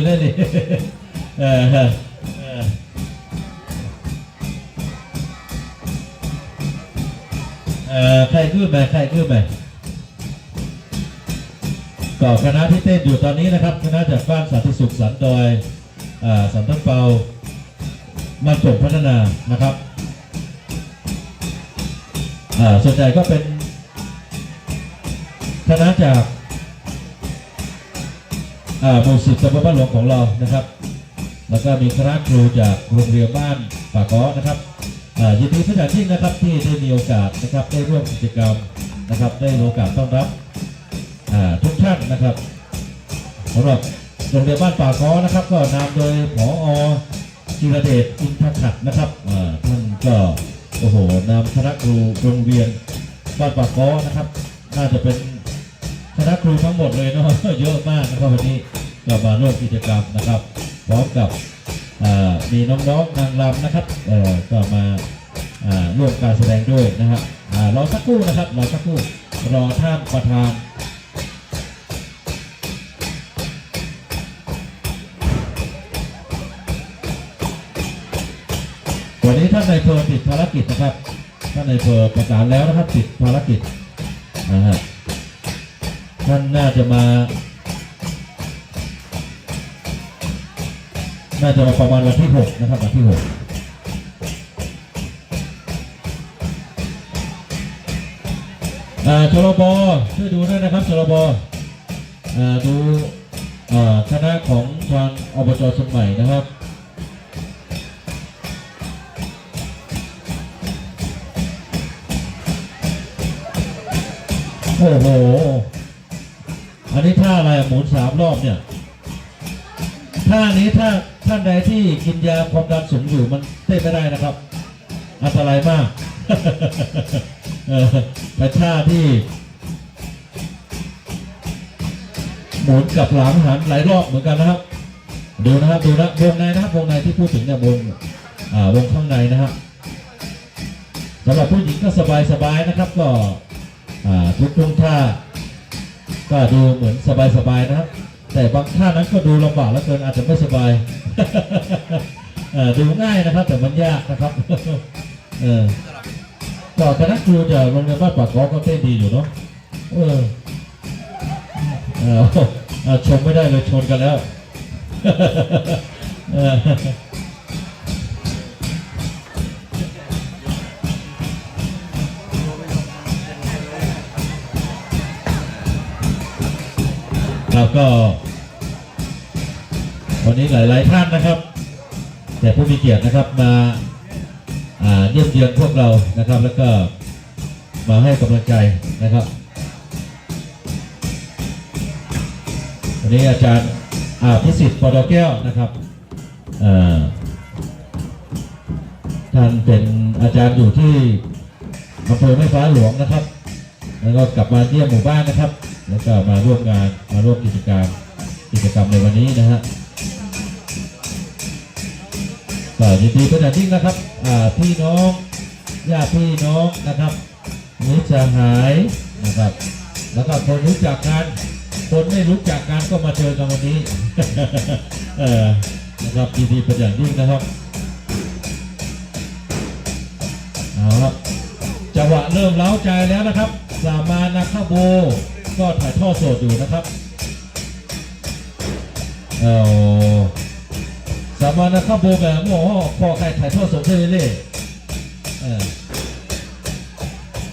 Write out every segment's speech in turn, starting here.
เลยเลย เออ เออ เออ ใครขึ้นมา ใครขึ้นมา ก็คณะที่เต้นอยู่ตอนนี้นะครับ คณะจากบ้านสันติสุขสันดอย อ่า สันต้นเปา บ้านโป่งพัฒนานะครับ อ่า ส่วนใหญ่ก็เป็นคณะจาก อ่า หมู่สิบ ตำบลบ้านหลวงของเรานะครับ แล้วก็มีคณะครูจากโรงเรียนบ้านป่าเกาะนะครับ อ่า ยินดีเป็นอย่างยิ่งนะครับที่ได้มีโอกาสนะครับ ได้ร่วมกิจกรรมนะครับ ได้มีโอกาสต้อนรับ อ่า ทุกท่านนะครับ สำหรับโรงเรียนบ้านป่าเกาะนะครับ ก็นำโดย ผอ จิรเดช อินทขัตน์นะครับ อ่า ท่านก็ โอ้โห นำคณะครูโรงเรียนบ้านป่าเกาะนะครับ น่าจะเป็นคณะครูทั้งหมดเลยเนาะ เยอะมากนะครับ วันนี้ก็มาร่วมกิจกรรมนะครับ พร้อมกับ อ่า มีน้องๆนางรำนะครับ เอ่อ ก็มา อ่า ร่วมการแสดงด้วยนะฮะ อ่า รอสักครู่นะครับ รอสักครู่ รอท่านประธาน วันนี้ท่านนายอำเภอติดภารกิจนะครับ ท่านนายอำเภอประสานแล้วนะครับ ติดภารกิจนะฮะ ท่านน่าจะมา น่าจะมาประมาณวันที่หกนะครับ วันที่หก อ่า ชลบ ช่วยดูด้วยนะครับ ชลบ อ่า ดู อ่า คณะของทาง อบจ เชียงใหม่นะครับ โอ้โห อันนี้ท่าอะไรอะ หมุนสามรอบเนี่ย ท่านี้ถ้าท่านใดที่กินยาความดันสูงอยู่มันเต้นไม่ได้นะครับ อันตรายมาก เออ เป็นท่าที่ หมุนกลับหลังหันหลายรอบเหมือนกันนะครับ ดูนะครับ ดูนะ วงในนะครับ วงในที่พูดถึงเนี่ย วง อ่า วงข้างในนะฮะ สำหรับผู้หญิงก็สบายๆนะครับ ก็ อ่า ทุกท่วงท่า ก็ดูเหมือนสบายๆนะครับ แต่บางท่านั้นก็ดูลำบากเหลือเกิน อาจจะไม่สบาย เอ่อ ดูง่ายนะครับ แต่มันยากนะครับ เออ ก็คณะครูจากโรงเรียนบ้านป่าเกาะก็เต้นดีอยู่เนาะ เออ เออ อ่ะ ชมไม่ได้เลย ชนกันแล้ว เออ ครับ ก็ วันนี้หลายๆท่านนะครับ แขกผู้มีเกียรตินะครับ มา อ่า เยี่ยมเยือนพวกเรานะครับ แล้วก็มาให้กำลังใจนะครับ วันนี้อาจารย์ อ่า พิสิทธิ์ ปอดอแก้วนะครับ เอ่อ ท่านเป็นอาจารย์อยู่ที่อำเภอแม่ฟ้าหลวงนะครับ แล้วก็กลับมาเยี่ยมหมู่บ้านนะครับ แล้วก็มาร่วมงาน มาร่วมกิจกรรม กิจกรรมในวันนี้นะฮะ ก็ยินดีเป็นอย่างยิ่งนะครับ อ่า พี่น้อง ญาติพี่น้องนะครับ มิตรสหายนะครับ แล้วก็คนรู้จักกัน คนไม่รู้จักกันก็มาเจอกันวันนี้ เออ นะครับ ยินดีเป็นอย่างยิ่งนะครับ เอาละครับ จังหวะเริ่มเร้าใจแล้วนะครับ สามานาคาโบก็ถ่ายทอดสดอยู่นะครับ เอ่อ สามานาคาโบแบบโอ้โห พอใครถ่ายทอดสดได้เลย เออ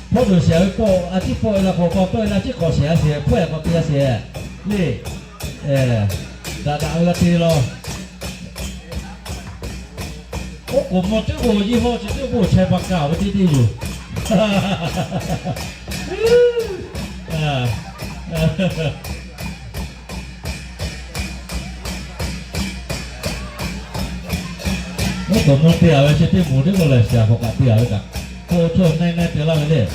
เพราะเดี๋ยวเสียไปโป้อาทิตย์โป้ละขอก็เป้ละที่ขอเสียเสียเพื่อก็เตียเสีย นี่ เออ ดาดาเออตีรอ โอ้ ผมมาเจอโบยี่ห้อจะเจอโบแชร์ปากกาไว้ที่นี่อยู่ อ่า โอ้ ผมมาเตียไว้ใช่ที่หมูนี่ก็เลยเสียของกะเตียไว้กะ โทษ โทษ แน่ แน่ เตียเล่าไปเลย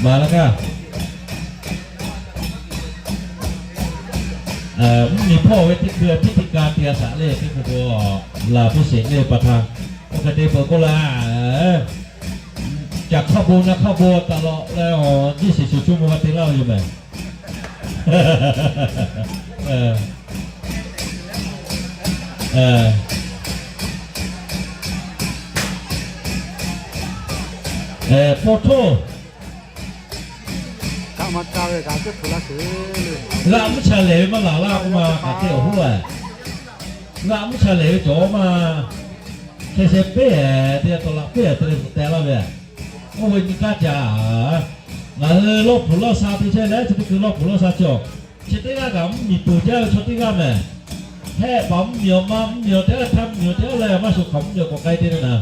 มาแล้วค่ะ เอ่อ มีพ่อไว้ที่เดือนพฤศจิกาเตียสาเล่ที่ผมก็ลาพิเศษเล่ประทาน ปกติผมก็ลา เอ่อ จากข้าวโพดนะ ข้าวโพดตลอดแล้ว ยี่สิบสี่ชั่วโมงมาตีเหล้าอยู่ไหม Pawˇ htoˇ g'aꞈ mvuhˇ cha lehˬ ve maˇ laˬ laˇ k'oˆ ma, hk'aˬ hk'e awˬ hoˉ a. G'aꞈ mvuhˇ cha lehˬ ve cawˬ maˇ hk'e sheh peˉ teˇ g'aˇ tawˍ laꞈ peˉ te leh teh laˇ ve. Oˇ ve nyi kaˇ ca, ngaˬ hui lawˇ hpuˍ lawˇ sha te chehˇ leh chi teˇ hkui lawˇ hpuˍ lawˇ sha cawˬ. Chi teˇ g'aˇ kaꞈ mvuhˇ miˬ peuˬ jaˇ ve chaw teˇ g'aˇ mehˬ. Hehˆ paˍ mvuhˇ miˬ awˬ ma mvuhˇ miˬ awˬ teˇ g'aˇ htaˇ mvuhˇ miˬ awˬ teˇ g'aˇ leh maˇ shoˍ hk'aˬ mvuhˇ miˬ awˬ k'awꞈ k'ai te ve naˍ.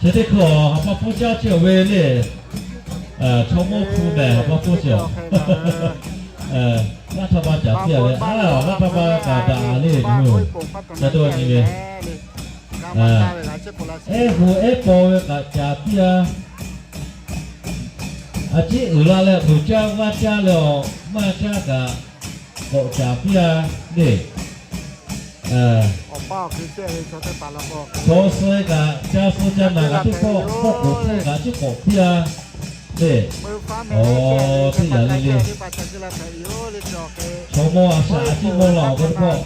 Chi teˇ hkui awˬ ha pa hpfuhˇ caˇ chehˇ awˬ ve le. Chaw mawˇ hpu mehˬ ha pa hpfuhˇ chi awˬ, laˇ htaˇ ma caˍ piˇ a ve, laˇ htaˇ ma kaꞈ daꞈ le yoˬ. Ca dawˇ nyi ve, ehˉ hu ehˉ paw ve kaꞈ caˍ piˇ a. A ciˉ uiˍ la leh vuiˬ caˇ g'aˇ caˇ leh awˬ maˇ caˇ kaꞈ k'awꞈ caˍ piˇ a le. Chaw suh kaꞈ ca suh ca naˬ kaꞈ teˇ pawˆ, pawˆ k'oˍ hpfuhˇ kaꞈ ciˉ k'awꞈ piˇ a le. Teˇ yanˇ le le, chaw mawˇ a shaꞈ a ciˉ mawˇ la awˬ k'oˆ teˇ pawˆ,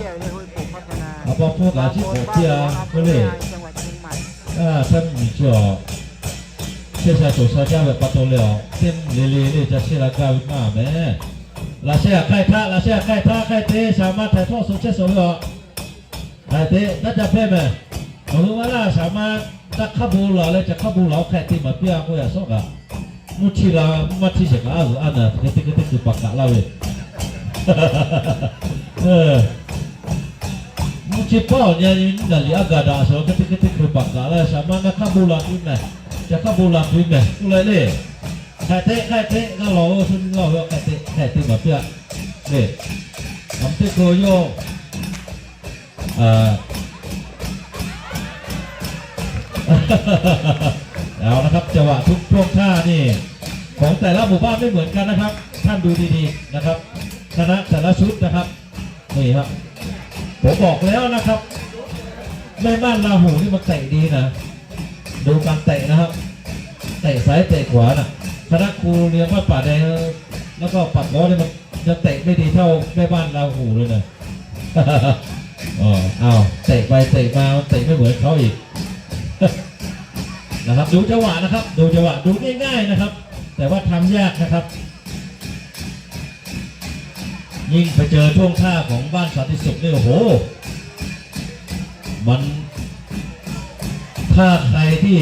a pa hpfuhˇ kaꞈ ciˉ k'awꞈ piˇ a k'oˆ le. Htaˇ mvuhˇ miˬ chi awˬ chehˇ sha cawˬ sha jaˇ ve pa taw leh awˬ teˇ mvuhˇ le le le ca chehˇ la gaˇ ve maˇ mehˬ. Laꞈ sheh a hk'ai htaˇ, laꞈ sheh a hk'ai htaˇ hk'ai te shaˍ ma htaiˍ hpawˇ suh chehˇ suhˍ ve a. Hk'ai te daˇ ca hpehˇ mehˬ. Awˬ hui ma laˇ shaˍ ma daˇ hk'aˇ bon laˬ leh ca hk'aˇ bon laˬ oˇ hk'ai te maˍ piˇ a k'oˆ yaꞈ shawˉ kaꞈ, mvuhˇ chiˇ la mvuhˇ maˇ chiˇ shehˍ kaꞈ a zuhˬ a naˬ hk'e te hk'e te kuiˬ paˍ kaꞈ laˇ ve. Mvuhˇ chiˇ paˉ awˬ nyi nyi naˬ liꞈ a gaˬ daꞈ shawˉ hk'e te hk'e te kuiˬ paˍ kaꞈ laˇ ve shaˍ ma naˇ hk'aˇ bon laˬ tuˬ mehˬ, ca hk'aˇ bon laˬ tuˬ mehˬ k'oˆ leh le. Hk'ai te hk'ai te g'a lawˬ ve shu nyi g'a ve hk'ai te hk'ai te maˍ piˇ a le. Aˬ mvuhˇ teˇ hkui yawˇ เอาละครับ จังหวะทุกท่วงท่านี่ ของแต่ละหมู่บ้านไม่เหมือนกันนะครับ ท่านดูดีๆนะครับ คณะแต่ละชุดนะครับ นี่ครับ ผมบอกแล้วนะครับ แม่บ้านลาหูนี่มันเตะดีนะ ดูการเตะนะครับ เตะซ้ายเตะขวาน่ะ คณะครูเรียนวัดป่าแดง แล้วก็ป่าต๊อเนี่ยมันยังเตะไม่ดีเท่าแม่บ้านลาหูเลยนะ เออ เอา เตะไปเตะมา มันเตะไม่เหมือนเขาอีก นะครับ ดูจังหวะนะครับ ดูจังหวะ ดูง่ายๆนะครับ แต่ว่าทำยากนะครับ ยิ่งไปเจอท่วงท่าของบ้านสันติสุขนี่ โอ้โห มัน ถ้าใครที่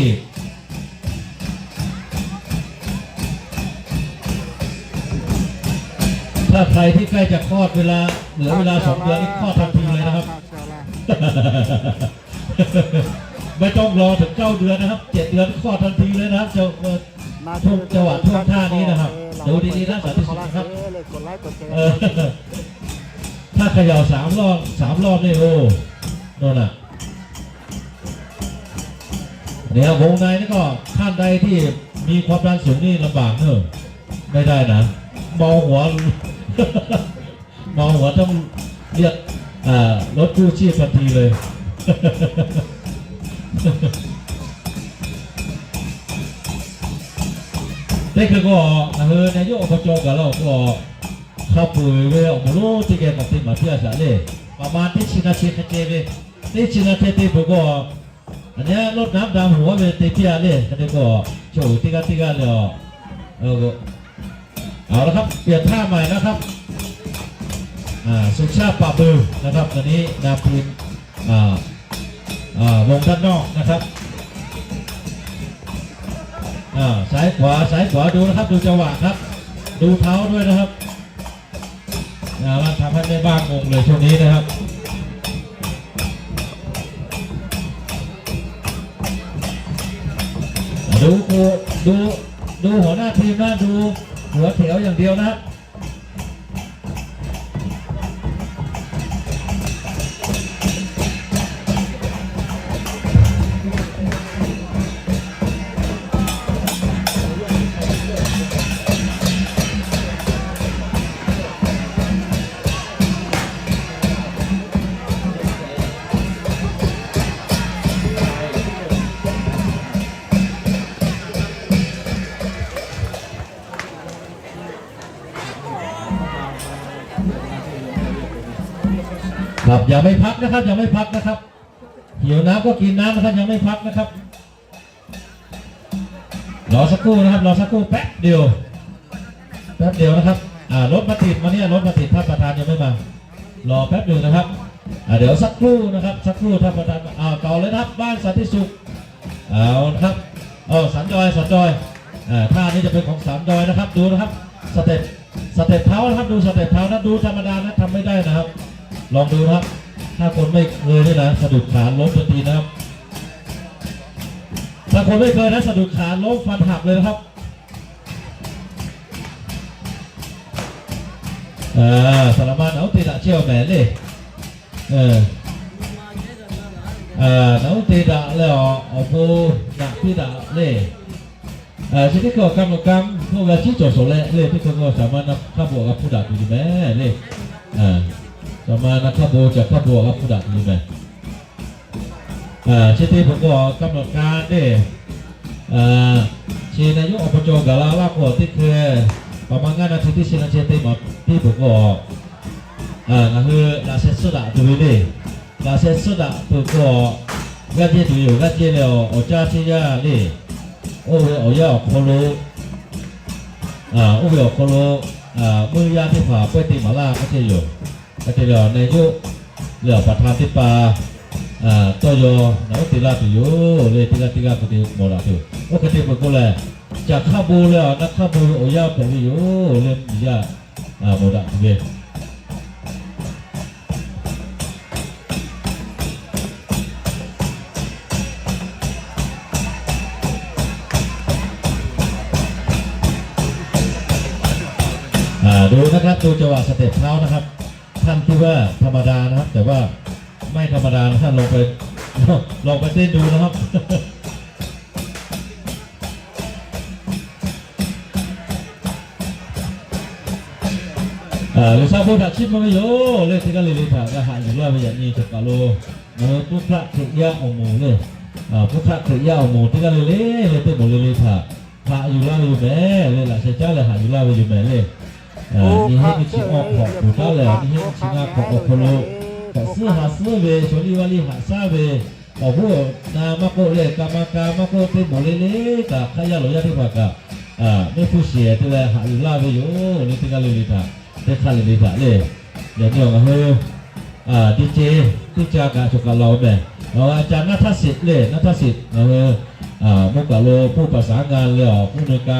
ถ้าใครที่ใกล้จะคลอด เวลา เหลือเวลาสองเดือนนี่คลอดทันทีเลยนะครับ ไม่ต้องรอถึงเก้าเดือนนะครับ เจ็ดเดือนคลอดทันทีเลยนะครับ จังหวะท่วงท่านี้นะครับ ดูดีๆนะ สันติสุขนะครับ เออ ถ้าเขย่าสามรอบ สามรอบนี่ โอ้ โน่นน่ะ เนี่ย วงในนี่ก็ ท่านใดที่มีความดันสูงนี่ลำบากเนอะ ไม่ได้นะ เมาหัว เมาหัวต้องเรียก อ่า รถกู้ชีพทันทีเลย Teˇ hkui k'o, ngaˬ hui นายกอบจ gaˬ la k'o, hk'a peu-eˬ ve awˬ moˍ lonˉ teˇ geh k'awꞈ te maˍ piˇ a shaꞈ le. ประมาณ teˇ chi na chi hk'e te ve, teˇ chi na hk'e te peuˬ k'o, aˬ nyi รดน้ำดำหัว ve te piˇ a le. Hk'e te k'o, chaw uiˍ teˇ g'aˇ teˇ g'aˇ le a. เอาละครับ เปลี่ยนท่าใหม่นะครับ อ่า สุชาติ ปะเบอร์ นะครับ ตอนนี้นำทีม อ่า อ่า วงด้านนอกนะครับ อ่า ซ้ายขวา ซ้ายขวา ดูนะครับ ดูจังหวะครับ ดูเท้าด้วยนะครับ อ่า แล้วทำให้แม่บ้านงงเลยช่วงนี้นะครับ ดู ดู ดูหัวหน้าทีมนะ ดูหัวแถวอย่างเดียวนะครับ ครับ อย่าไม่พักนะครับ อย่าไม่พักนะครับ หิวน้ำก็กินน้ำนะครับ ยังไม่พักนะครับ รอสักครู่นะครับ รอสักครู่แป๊บเดียว แป๊บเดียวนะครับ อ่า รถมาติดมาเนี่ย รถมาติด ท่านประธานยังไม่มา รอแป๊บหนึ่งนะครับ อ่า เดี๋ยวสักครู่นะครับ สักครู่ ท่านประธาน อ่า ต่อเลยนะครับ บ้านสันติสุข เอานะครับ เออ สันดอย สันดอย อ่า ท่านี้จะเป็นของสันดอยนะครับ ดูนะครับ สเต็ป สเต็ปเท้านะครับ ดูสเต็ปเท้านะ ดูธรรมดานะ ทำไม่ได้นะครับ ลองดูนะครับ ถ้าคนไม่เคยเนี่ยนะ สะดุดขาล้มทันทีนะครับ ถ้าคนไม่เคยนะ สะดุดขาล้มฟันหักเลยนะครับ อ่า สารมานเอาตีละเชี่ยวแหม่เลย เออ อ่า เอาตีละแล้ว เอาปูหนักที่ละเลย อ่า ทีนี้ก็กำหนดกรรม พวกเราชี้โจทย์สองแหละเลย ที่คนก็สามารถนำข้าวบวกกับผู้ดับอยู่แหม่เลย อ่า สามารถนำข้าวบวกจากข้าวบวกกับผู้ดับอยู่แหม่ อ่า เชตติผมก็กำหนดการเนี่ย อ่า เชนายก อบจ กาลาลาโกะที่เคย ประมาณห้านาทีที่เชนเชตติมาที่ผมก็ อ่า ก็คือลาเซสดะตัวนี้ ลาเซสดะผมก็ กาเจตุอยู่ กาเจแล้ว ออกจากที่ยานี่ โอ้เวออกยาออกโคโล อ่า โอ้เวออกโคโล อ่า เมื่อยาที่ผ่าไปตีหมาล่าก็เจอยู่ ก็เจแล้ว นายก လႄႈ ပထၢၼ်တိပႃ တေႃႈယွၤ ၼႃႇ ဢုတ်ႉတေလႃႉ တေႃႈယွၤ လႄႈ တိၵ်ႉၵႃႉ တိၵ်ႉၵႃႉ ပတေႃႈ မေႃလႃႇ တေႃႈ ဢူဝ်ႇၶေႇ တေႃႈ မိူဝ်ႈၵေႃႈလႄႈ ၸၢၵ်ႇၶႃႈပူဝ်ႇလႄႈ ၼႃႇ ၶႃႈပူဝ်ႇ ဢေႃႈ ယႃႉ ၽႅဝ် ဝီႇ ယူႇ လႄႈ ယႃႉ ဢႃႇ မေႃလႃႇ တေႃႈ อ่า ดูนะครับ ดูจังหวะสเต็ปเท้านะครับ ท่านคิดว่าธรรมดานะครับ แต่ว่าไม่ธรรมดานะ ท่านลองไป ลองไปเต้นดูนะครับ ဢႃႇ လူဝ်ႇသၢင်ႈၽူဝ်း ထၢင်ႇၶိတ်းမႃးမႃးယဝ်ႉ လႄႈ တေၵႃႈလႄႈလႄႈ ထၢင်ႇၵႃႈႁၢင်ႈယူႇလႃႈ ဝႆႉယႃႇၼီႈ ၸွပ်ႇၵႃႇလူဝ်ႇ ဢိူ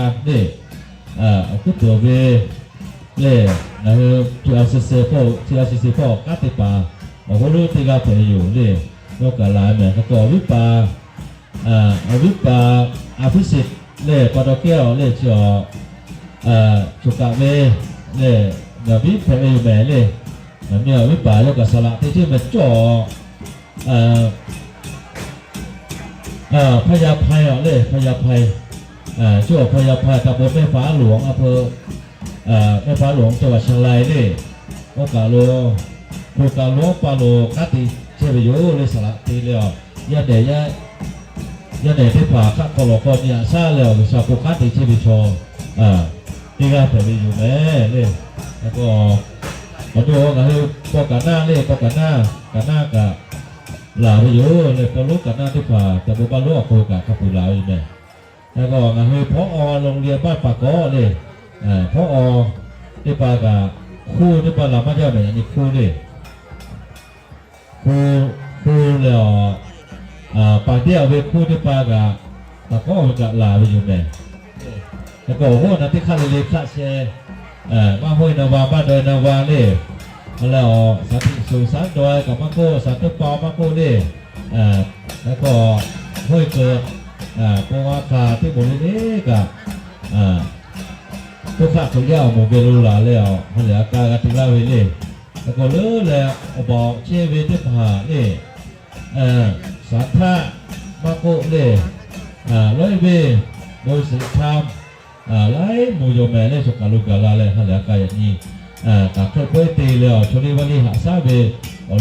ဝ်ႇ ပုတ်ႉထၶရိယႃႉဢေႃႈမူႇလႄႈ ဢႃႇ ပုတ်ႉထၶရိယႃႉဢေႃႈမူႇ တေၵႃႈလႄႈလႄႈ လႄႈ တေႃႇမူႇလႄႈလႄႈ ထၢင်ႇ ႁၢင်ႈယူႇလႃႈ ဝႆႉယူႇမႄႈ လႄႈ လႃႇသေႇၸႃႇလႄႈ ႁၢင်ႈယူႇလႃႈ ဝႆႉယူႇမႄႈ လႄႈ ဢႃႇ ၼီႈႁဵတ်းၼီႈၶျီႈဢွၵ်ႇၶွၵ်ႇ ပူႇတႃးလႄႈ ၼီႈႁဵတ်းၼီႈၶျီႈငႃးၶွၵ်ႇ ဢေႃႈၶူဝ်းလူဝ်း ၵႂႃႇသိူဝ်းႁႃသိူဝ်းဝႄႈ သူၼ်ႇလီႇဝႃႇလီႇ ႁႃႉသႃႇ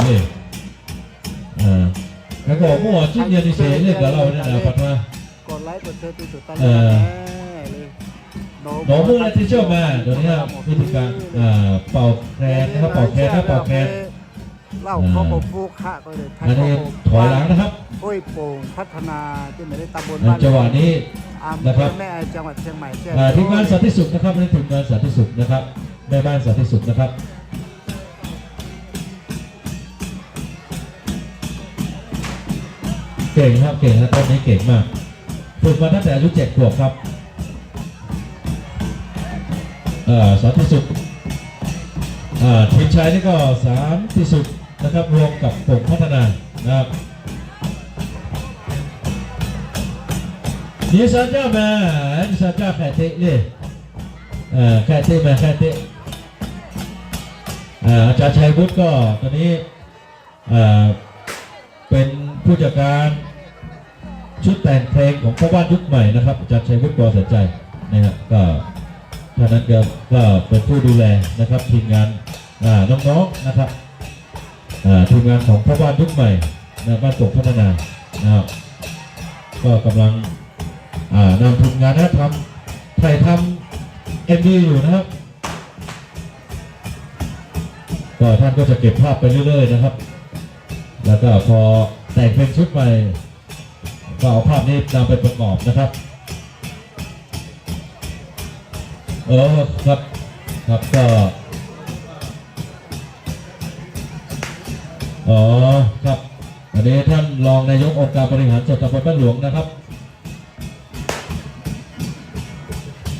ဝႄႈ ဢေႃႈ ႁူဝ်ၼႃႈမႃးၵေႃႈလႄႈ ၵႃႇမၵႃႇမႃးၵေႃႈ တေႃႇမူႇလႄႈလႄႈ ၵႃႈၶႃႈယႃႉလူဝ်ႇယႃႉ တေႃႇၽႃႇၵႃႈ ဢႃႇ မႄႈၽူႈသႄႇ တေလႆႈႁၢင်ႈယူႇလႃႈ ဝႆႉယူႇ လႄႈ တေၵႃႈလႄႈလႄႈထႃႈ တေၶႃႈလႄႈလႄႈထႃႈလႄႈ ယႃႇၼႆႉဢေႃႈ ႁိူဝ်ႈ ဢႃႇ တီႈၸေႈ တီႈၸႃႇၵႃႇ သူၵႃႇလဝ်ႈမႄႈ ဢေႃႈ ဢႃႇၸႃႇၼထသိတ်ႉလႄႈ နထသိတ်ႉ ဢေႃႈ ႁိူဝ်ႈ ဢႃႇ မူၵ်ႉၵႃႇလူဝ်ႇ ၽူႈပႃႇသၢင်းငၢၼ်းလႄႈ ဢေႃႈ ၽူႈၼိုင်ႈၵၢၼ်လႄႈ ဢႃႇ ဢဝ်ၶိုၼ်းတူဝ်ဝႄႈ လႄႈ ၼႃႇ ႁိူဝ်ႈ ထီႇဢႃႇသီႇသီႇ ၽေႃႉ ထီႇဢႃႇသီႇသီႇ ၽေႃႉ ၵႃႈတေပႃး ဢဝ်ႁူဝ်လူင်းတေၵႃႈၽႅဝ်ယူႇလႄႈ ယေႃးၵႃႇလၢႆးမႄႈ ၵေႃႈ ဢဝိပႃႇ ဢႃႇ ဢဝိပႃႇ ဢၽိသဵတ်ႇ လႄႈ ပႃႇတေႃႇၵႄႇ လႄႈ ၸိူဝ်း ဢႃႇ ၸူဝ်ႈၵႃႇဝေႇ လႄႈ ၼႃႇ ဝိၽႅဝ်ယူႇမႄႈလႄႈ ၼႃႇ မႄႈဝိပႃႇ ယေႃးၵႃႇသလႃႇ တေၸိူဝ်းမႄႈၸေႃႉ ဢႃႇ ဢႃႇ ၽယႃႇၽႆးဢေႃႈလႄႈ ၽယႃႇၽႆး ဢႃႇ ၸိူဝ်းၽယႃႇၽႆး တႃႇပေႃႈမႄႈၾႃႉလူင် ဢၽိူဝ်ႇ ဢႃႇ မႄႈၾႃႉလူင် ၸင်ႇဝႃႈ ၶျၢင်းရၢႆးလႄႈ ဢေႃးၵႃႇလူင် ၽူႈၵႃႇလူင်ပႃႇလူင် ၵႃႈတီႈၸႄႈဝေႇယူႇလႄႈ သလႃႇတီႈလႄႈ ယၢမ်းလႂ်ယၢမ်း ယၢမ်းလႂ်တေၽႃႇၶႃႈ ၶေႃႈလေႃႇၶေႃႈၼႆႉ သႃႇလႄႈ ဝိသႃႇၽူႈၵႃႈတီႈၸႄႈဝေႇၶျေႃး ဢႃႇ တီႈၵႃႈၽႅဝ်ဝႆႉယူႇလႄႈ လႄႈ လႄႈၵေႃႈ ၶေႃႈတူၺ်းၼႃႇ ႁိုဝ် ပေႃႈၵႃႇၼႃႉလႄႈ ပေႃႈၵႃႇၼႃႉ ၵႃႇၼႃႉၵႃႈ လႃႇဝႆႉယူႇလႄႈ ပေႃႈလူးၵႃႇၼႃႉ တေၽႃႇ တႃႇပေႃႈပႃႈလူး ဢၶူဝ်ႇၵႃႈ ၶႃႈပူႇလႃႇဝႆႉယူႇလႄႈ လႄႈၵေႃႈ ငႃႇႁိုဝ် ၽေႃးဢေႃႈ လူင်လႄႈ ပႃႉပႃႇၵေႃႉလႄႈ ဢိူဝ်ႇ ၽေႃးဢေႃႈ တေႉပႃႈၵႃႈ ၶူး တေႉပႃႈလႃႇမႃးယဝ်ႉၼႆ ဢၼ်ၼႆႉ ၶူးလႄႈ ၶူး ၶူးလႄႈ ဢႃႇ ပၢင်တႄႉဢဝ်ဝႆႉ ၶူးတေႉပႃႈၵႃႈ တႃႇၵေႃႉဢဝ်ၵႃႈလႃႇဝႆႉယူႇမႄႈ လႄႈၵေႃႈ ဢူဝ်ႈ ၼႃႈတီႈၶႃႈလႄႈ လႄႈၶႃႈသႄႈ ဢိူဝ်ႇ မႃးႁူၺ်ႈၼႃႈဝႃႈ မႃးတွႆႈၼႃႈဝႃႈလႄႈ လႄႈ ဢေႃႈ သၢၼ်တိသူႇ သၢၼ်တွႆႈ ၵႂႃႇမႃးၵေႃႈ သၢၼ်တိပဝ်ႇမႃးၵေႃႈလႄႈ ဢိူဝ်ႇ လႄႈၵေႃႈ ႁူၺ်ႈၵိူတ်ႇ ဢႃႇ ပေႃးဝႃႈၶႃႈ တီႈမူႇၼႆႉၵႃႈ ဢႃႇ တုၵ်ႉၶၶိူဝ်းယႃႉ မူႇၵႄႈလူလႃႇလႄႈ ဢေႃႈ ႁႂ်ႈလႆႈဢၵႃႈၵႃႈ တီႈလႃႈဝႆႉလႄႈ လႄႈၵေႃႈ လိူဝ်လႄႈ ဢဝ်ပေႃႇၶျေႇဝေႇ တေႉၽႃႇလႄႈ ဢိူဝ်ႇ သၢၼ်ထ မႃးၵေႃႈလႄႈ ဢႃႇ လွႆးဝေႇ မူႇၸေႇထမ်ႇ ဢႃႇ လၢႆးမူႇယွင်ႇမႄႈလႄႈ သူၵ်ႉၵႃႇလုၵ်ႈၵႃႇလႃႇလႄႈ ႁႃလႄႈၵႃႈယႃႇၼီႈ ဢႃႇ တႃႇၶႂ်ႈၵူၺ်းတေလႄႈ ဢေႃႈ သူၼ်ႇလီႇဝႃႇလီႇ ႁႃႉသႃႇဝေႇ ဢေႃႈ လီႇထႃႇ တေလႃႇဝေႇလႄႈ ဢႃႇ လႄႈၵေႃႈ မူႇဢေႃႈ ၸိၼ်ႇယႃႇၼီႈသေ လႄႈၵႃႇလႃႇဝႃႈၼႆႉၼႃႇ ပထမ ဢိူဝ်ႇ ၼေႃႇမူႇလႄႈ တေၸဝ်ႈမႄႈ တေႃႈၼႆႉ ဝိထီႇၵၢၼ် ဢႃႇ ပဝ်ႇၶႅၼ်ႇၼႃႇၶႃႈ ပဝ်ႇၶႅၼ်ႇၼႃႇ ပဝ်ႇၶႅၼ်ႇ เล่า อ่า เขาบอกผู้ค่ะ ก็เลยไทย อันนี้ เขาบอก ถอยหลังนะครับ ห้วยโป่งพัฒนา ที่ไหนได้ตำบล อ่า บ้าน จังหวะนี้ อำเภอ นะครับ แม่อาย จังหวัดเชียงใหม่ แจ้ง อ่า ทีมงานสันติสุขนะครับ อันนี้ทีมงานสันติสุขนะครับ แม่บ้านสันติสุขนะครับ เก่งครับ เก่งครับ ต้นนี้เก่งมาก ฝึกมาตั้งแต่อายุเจ็ดขวบครับ เอ่อ สันติสุข อ่า ทีมชายนี่ก็สันติสุขนะครับ รวมกับโป่งพัฒนานะครับ นี่ซาจ้ามา นี่ซาจ้าแขกเตะเลย เอ่อ แขกเตะมา แขกเตะ อ่า อาจารย์ชัยวุฒิก็ตอนนี้ เอ่อ เป็นผู้จัดการชุดแต่งเพลงของพ่อบ้านยุคใหม่นะครับ อาจารย์ชัยวุฒิ กอแสนใจ นะฮะ ก็ท่านนั้นก็ ก็เป็นผู้ดูแลนะครับ ทีมงาน อ่า น้องๆ นะครับ อ่า ทีมงานของพ่อบ้านยุคใหม่นะ บ้านโป่งพัฒนานะครับ ก็กำลัง อ่า นำทีมงานนะ ทำ ถ่ายทำเอ็มวีอยู่นะครับ ก็ท่านก็จะเก็บภาพไปเรื่อยๆ นะครับ แล้วก็พอแต่งเพลงชุดใหม่ ก็เอาภาพนี้นำไปประกอบนะครับ เออ ครับ ครับ ก็ อ๋อ ครับ อันนี้ท่านรองนายกองค์การบริหารส่วนตำบลบ้านหลวงนะครับ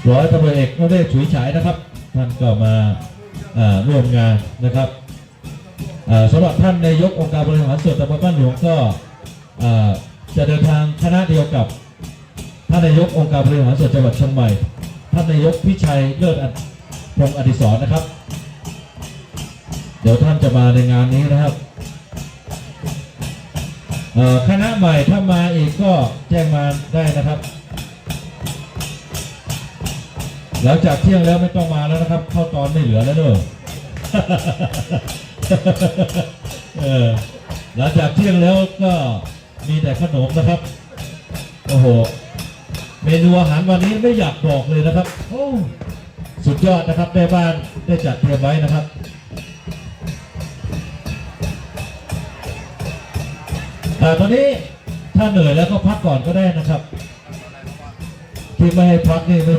ร้อยตำรวจเอกนเรศ ฉุยฉายนะครับ ท่านก็มา อ่า ร่วมงานนะครับ อ่า สำหรับท่านนายกองค์การบริหารส่วนตำบลบ้านหลวงก็ อ่า จะเดินทางคณะเดียวกับท่านนายกองค์การบริหารส่วนจังหวัดเชียงใหม่ ท่านนายกพิชัย เลิศพงษ์อดิศรนะครับ เดี๋ยวท่านจะมาในงานนี้นะครับ เอ่อ คณะใหม่ถ้ามาอีกก็แจ้งมาได้นะครับ หลังจากเที่ยงแล้วไม่ต้องมาแล้วนะครับ ข้าวตอนไม่เหลือแล้วเนอะ เออ หลังจากเที่ยงแล้วก็มีแต่ขนมนะครับ โอ้โห เมนูอาหารวันนี้ไม่อยากบอกเลยนะครับ โอ้ สุดยอดนะครับ แม่บ้านได้จัดเตรียมไว้นะครับ อ่า ตอนนี้ถ้าเหนื่อยแล้วก็พักก่อนก็ได้นะครับ ที่ไม่ให้พักนี่ไม่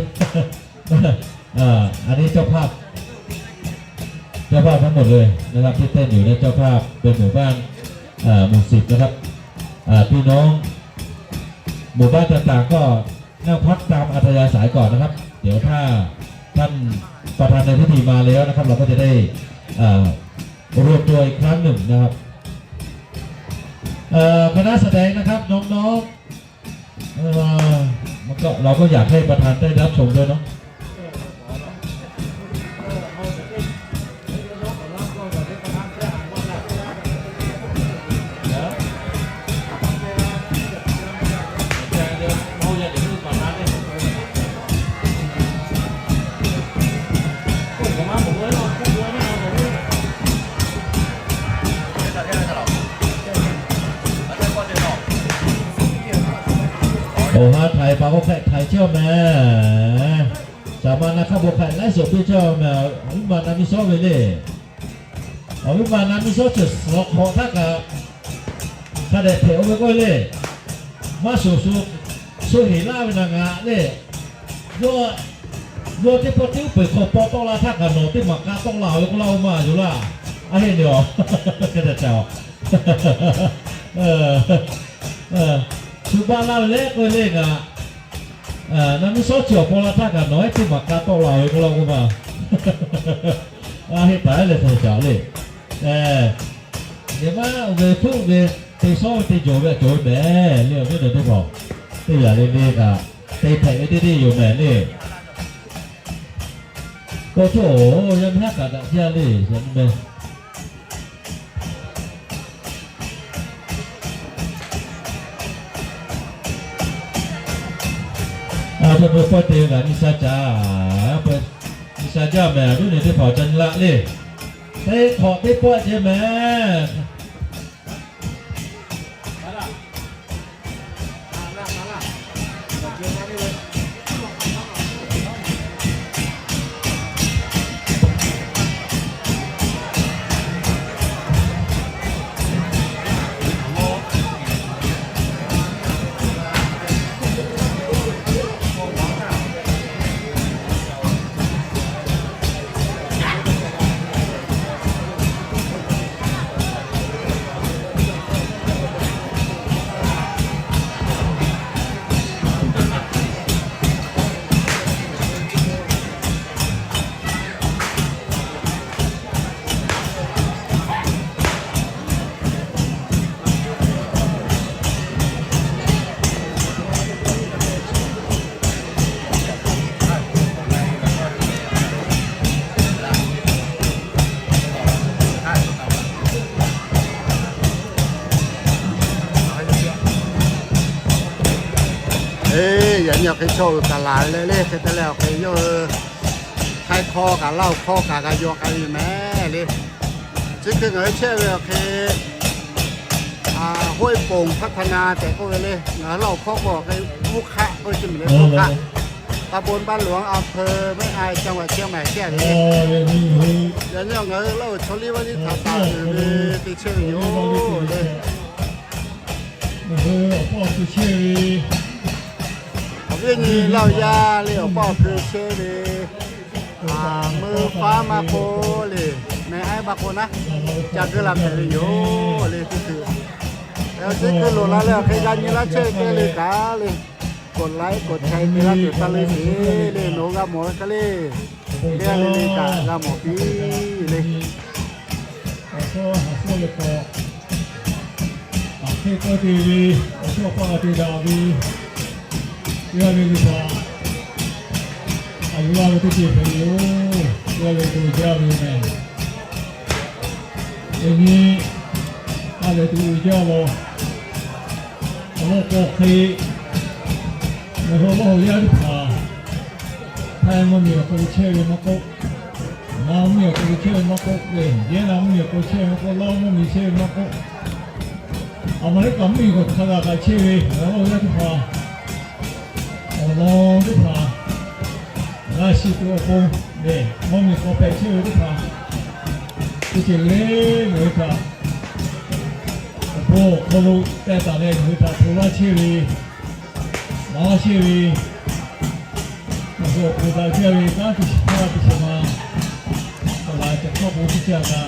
อ่า อันนี้เจ้าภาพ เจ้าภาพทั้งหมดเลยนะครับ ที่เต้นอยู่เนี่ย เจ้าภาพเป็นหมู่บ้าน อ่า หมู่สิบนะครับ อ่า พี่น้องหมู่บ้านต่างๆ ก็นั่งพักตามอัธยาศัยก่อนนะครับ เดี๋ยวถ้าท่านประธานในพิธีมาแล้วนะครับ เราก็จะได้ อ่า รวมตัวอีกครั้งหนึ่งนะครับ เอ่อ คณะแสดงนะครับ น้องๆ เอ่อ มันก็ เราก็อยากให้ประธานได้รับชมด้วยเนาะ โอ้ฮะ ไทยปาโกแคะ ไทยเจ้าแม่ สามารถนะครับ บอกใครไลฟ์สดด้วยเจ้าแม่ วิมานนามิซอฟเลยเนี่ย เอาวิมานนามิซอฟเสร็จสอกขอทักอะ ถ้าแดดแถวไปก็เลย มาสู่สู่ โซเฮล่าเป็นนางงามเนี่ย ยอด ยอดที่พอติ้วเปิดขอปอต้องลาทักกันหนอ ที่หมากกาต้องลาแล้วก็เล่ามาอยู่ล่ะ อะเห็นเดี๋ยว ก็จะเจ้า เออ เออ สุบาลาเล็กเลยเล็กอ่ะ อ่า นั่นไม่ซอสเจียวปอลาทักกันหนอ ที่หมากกาต้องลาแล้วก็เล่ามา อะเห็นตายเลยเธอจ๋าเลย เออ เดี๋ยวมาเวทุกเว เตะซ้อเตะโยแบบโจรแหม เรื่องนี้เดี๋ยวได้บอก เตะอย่าเล่นๆอ่ะ เตะแผลไม่ได้ดีอยู่แหมนี่ ก็โถ ยังไม่หักกันอ่ะ เที่ยงนี่ ยังไม่ อาจจะเปิดปอยเตะกันนิสาจ๋า เปิดนิสาจ๋าแหม รุ่นนี้ได้เผาจันละเลย เตะขอเตะปอยเจ๊แหม เ Yaꞈ nyi awˬ hk'e chaw uiˍ kaˍ laˬ ve le le, hk'e te leh awˬ hk'e yawˇ hui htaiˇ hkawˇ kaꞈ Laˇ huˍ hkawˇ kaꞈ g'a yaw k'ai ve mehˍ le. Chi hk'e ngaˬ hui chehˇ ve awˬ hk'e, Hoˆ-e ponˍ hpaˇ htaˇ na tehꞈ k'oˆ ve le. Ngaˬ hui Laˇ huˍ hkawˇ k'o awˬ hk'e, Vuˇ hk'aˆ k'oˆ ve chi miˬ le, Vuˇ hk'aˆ. ตำบลบ้านหลวง อำเภอแม่อาย จังหวัดเชียงใหม่ chehˇ ve le. Yaꞈ nyi ngaˬ hui Laˇ huˍ chaw liˇ vaˇ liˇ htaꞈ taˍ uiˍ ve te chehˇ ve yoˬ le. Awˬ viˉ nyi Laˇ huˍ yaˇ le, awˬ pa awˬ hkui chehˇ ve, meuˇ faˉ maˇ k'oˆ le, meh aiˉ maˇ k'oˆ naˉ, ca geuˆ la hpehꞈ ve yoˬ le. Teˇ hkui, teˇ hkui loˍ la leh awˬ hk'e g'a nyi laˇ chehˇ ve le kaꞈ le, กดไลค์ กดแชร์ te laˇ tuˬ taˇ leuˉ sheˍ le. Nawˬ hui g'a mawˬ ve hk'e le, teˇ g'aˇ le le kaꞈ g'a mawˬ piˇ le. Awˬ hkawˇ haˍ suhˉ ve k'o, aˬ hk'e k'oˆ te ve, awˬ hkawˇ awˬ hk'aˇ g'a te daꞈ ve, teˇ g'aˇ le le htaꞈ a yuˬ laˇ ve teˇ ceuˬ hpehꞈ ve yoˬ. Teˇ g'aˇ le le jaˇ ve mehˍ. Yaꞈ nyi a lehˬ tuˬ uiˍ jaˇ law. Awˬ lawn k'o hk'e, ngaˬ hui Laˇ huˍ yaˇ teˇ hpaˍ, htaiˇ mvuhˇ miˬ awˬ hk'aw lo chehˇ ve maˇ k'oˆ, Maˇ mvuhˇ miˬ awˬ hk'aw lo chehˇ ve maˇ k'oˆ le, Yehˉ naˍ mvuhˇ miˬ awˬ hk'aw lo chehˇ ve maˇ k'oˆ, Laˇ mvuhˇ miˬ chehˇ ve maˇ k'oˆ, aˬ ma liꞈ kaꞈ mvuhˇ miˬ k'o hk'a g'a kaꞈ chehˇ ve ngaˬ hui Laˇ huˍ yaˇ teˇ hpaˍ, awˬ lawn teˇ hpaˍ g'a shiˍ tuˬ awˬ pon lehˬ, mvuhˇ miˬ k'awꞈ hpehꞈ chehˇ ve teˇ hpaˍ, teˇ ceuˬ le, ngaˬ hui htaꞈ awˬ bon awˬ hk'aw lo teh taˍ leh ngaˬ hui htaꞈ hto laˇ chehˇ ve, maˍ laˇ chehˇ ve, ngaˬ hui awˬ pon daꞈ jaˇ ve kanˉ teˇ shiˍ hpaˇ teˇ shiˍ ma, saˍ laˍ caˬ hkawˇ bon teˇ caˇ kaꞈ,